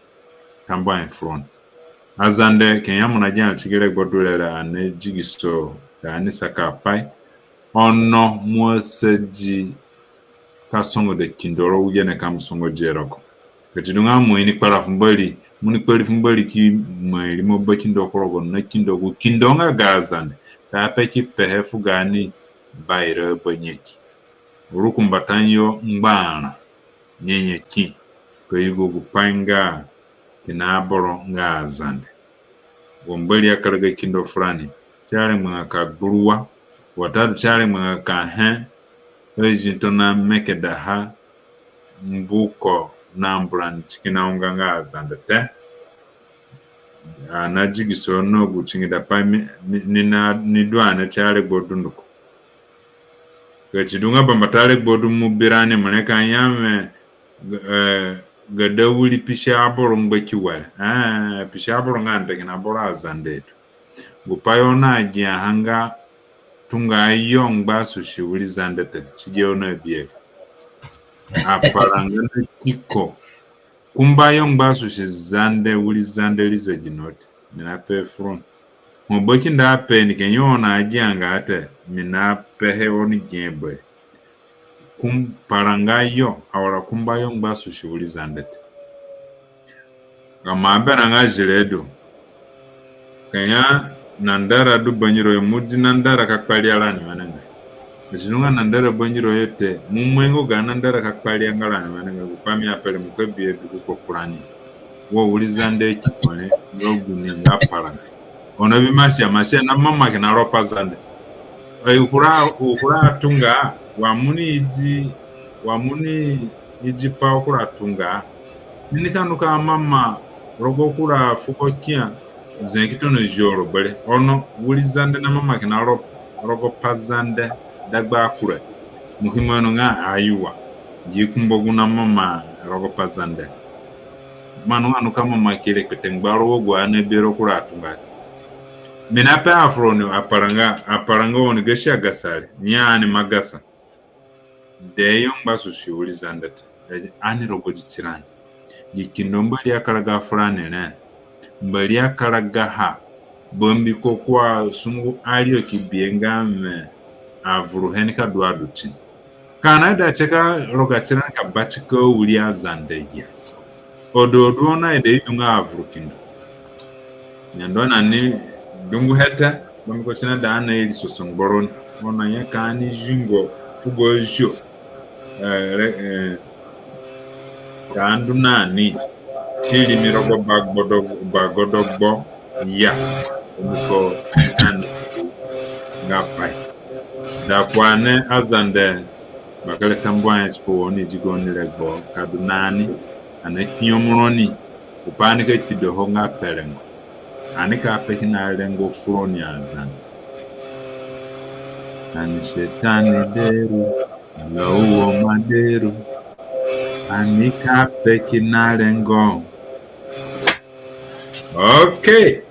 Tambuahe fu roni. Azande, ka ya mo nagia ti gi regbo du re re, ani digiso gaani saka apai, Ono mo asadi ka songoda kindo rogo gene ka mo songoda rogo. Ka ti du nga mo ini kpara fu Mbori, mo ni kpari fu Mbori ki mai rimo bakindo ku rogo na kindo, gu kindo nga ga Azande. Ka pe ki pehe fu gaani baira banyaki. Rukumbatayo ngbarã nyanyaki ka yugo gu pai nga kina aboro nga Azande. Wa Mbori akaraga kindo furani, ti arengbanga ka gburuwa, watadu ti arengbanga ka hẽ, azi tona mekedaha mbu ko na mbu rani ti kina unga nga Azande te. Ani na digiso na gu tingida pai mi, mi, ni na, ni du ani ti aregbo dunduko. Ka ti du nga bambata aregbo du mo bi rani mo re ka ya mi, eh, ga da wiri pisi aboro ngba ki were. Eh, pisi aboro nga nde kina aboro Azande du. Gu pai oni agiaha nga tunga yo ngba susi wiri Zande te, ti gi oni abi re. Aparanga na kiko. Kumba yo ngba susi Zande, wiri Zande ri zegino te. Mi na pe furoni. Mo bakindo ape ni ke yo oni agianga te, mi na pehe oni gi be. Kum-, paranga yo, awara kumba yo ngba susi wiri Zande te. Gamo aberã nga zire du. Ka ya na ndara du bangiro yo, mo di na ndara ka kparia rani wenengai. Ka ti du nga na ndara bangiro yo te, mo mangi nga ga na ndara ka kparianga rani wenengai, gu pai mi ape re mo ka bihe du ku kpakpurani. Wo wiri Zande ki kore, yo gu ni nga paranga. Ono bi Masia, Masia na mama kina rogo pa Zande. Ai, u kura, u kura atunga, wa mo ni idi, wa mo ni idi pa u kura atunga. Ni nika ndu ka mama rogo kura fuko kia, ze ki tona zio ro bere. Ono wiri Zande na mama kina ro-, rogo pa Zande dagba akure. Mo ki ima ino nga aiwa. Gi kumba gu na mama rogo pa Zande. Mo anu nga ndu ka mama kire kpete ngbaro wo gu ani abi rogo kura atunga te. Mi na pe a furoni, aparanga, aparanga oni gasi agasa re. Ni ani ima gasa. Dee yo ngba susi wiri Zande te. Ani rogodi tirani. Gi kindo Mbori akaraga furani re, Mbori akaragaha. Bambiko ko asungu ari yo ki bihe nga mi avuruhe nika du adu tini. Ka ani aida tie ka roga tirani ka batika wiri Azande ya. Odo odu oni aida i du nga avuru kindo. Nyando na ni dungu he te, bambiko si naida ani na iriso sangba roni. Ono ya ka ani zingo fugo zio. Eh, re-, eh, ka ani du na ni ti rimi rogo bagbodo, bagodo gbo ya. Bambiko ani nga pai. Da ku ani Azande, bakere tambuahe tipa wa oni idi gaoni regbo ka du na ani. Ani akpinyemu roni, gu pai ani ka kpidoho nga pe rengo. Ani ka pe kina rengo furoni Azande. Ani Setani deru, ala uoma deru. Ani ka pe kina rengo. Okay.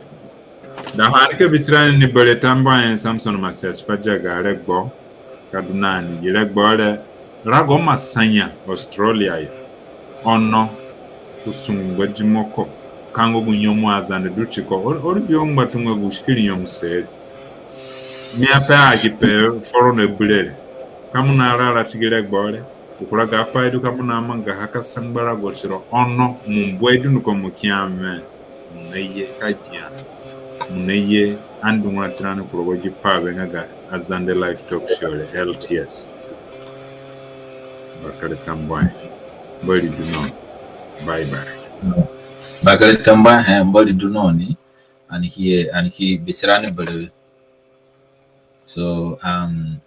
Da ho ani ka bi tirani ni bere tambuahe Samson Masia tipa dia ga regbo ka du na ni. Gi regbo re rago Masanya, Australia yo. Ono ku sungu ngbadimo ko, ka nga gu nyemu Azande du tiko. Ori, ori bi o ngbatunga gu sikiri nyemu seri. Mi ape a gi pe foro na bire re. Ka mo narara ti gi regbo re, u kura ga pai du ka mo namangaha ka sangba rago tiro. Ono mo mbu e dunduko mo ki ya mi, mo naye ka gia. Mo naye ani dungura tirani ku rogo gi pai be nga ga Azande Live Talk Show re, L T S. Bakere tambuahe. Mbori du na oni. Bye bye. Bakere tambuahe, Mbori du na oni. Ani ki, ani ki bi tirani bere. So, um,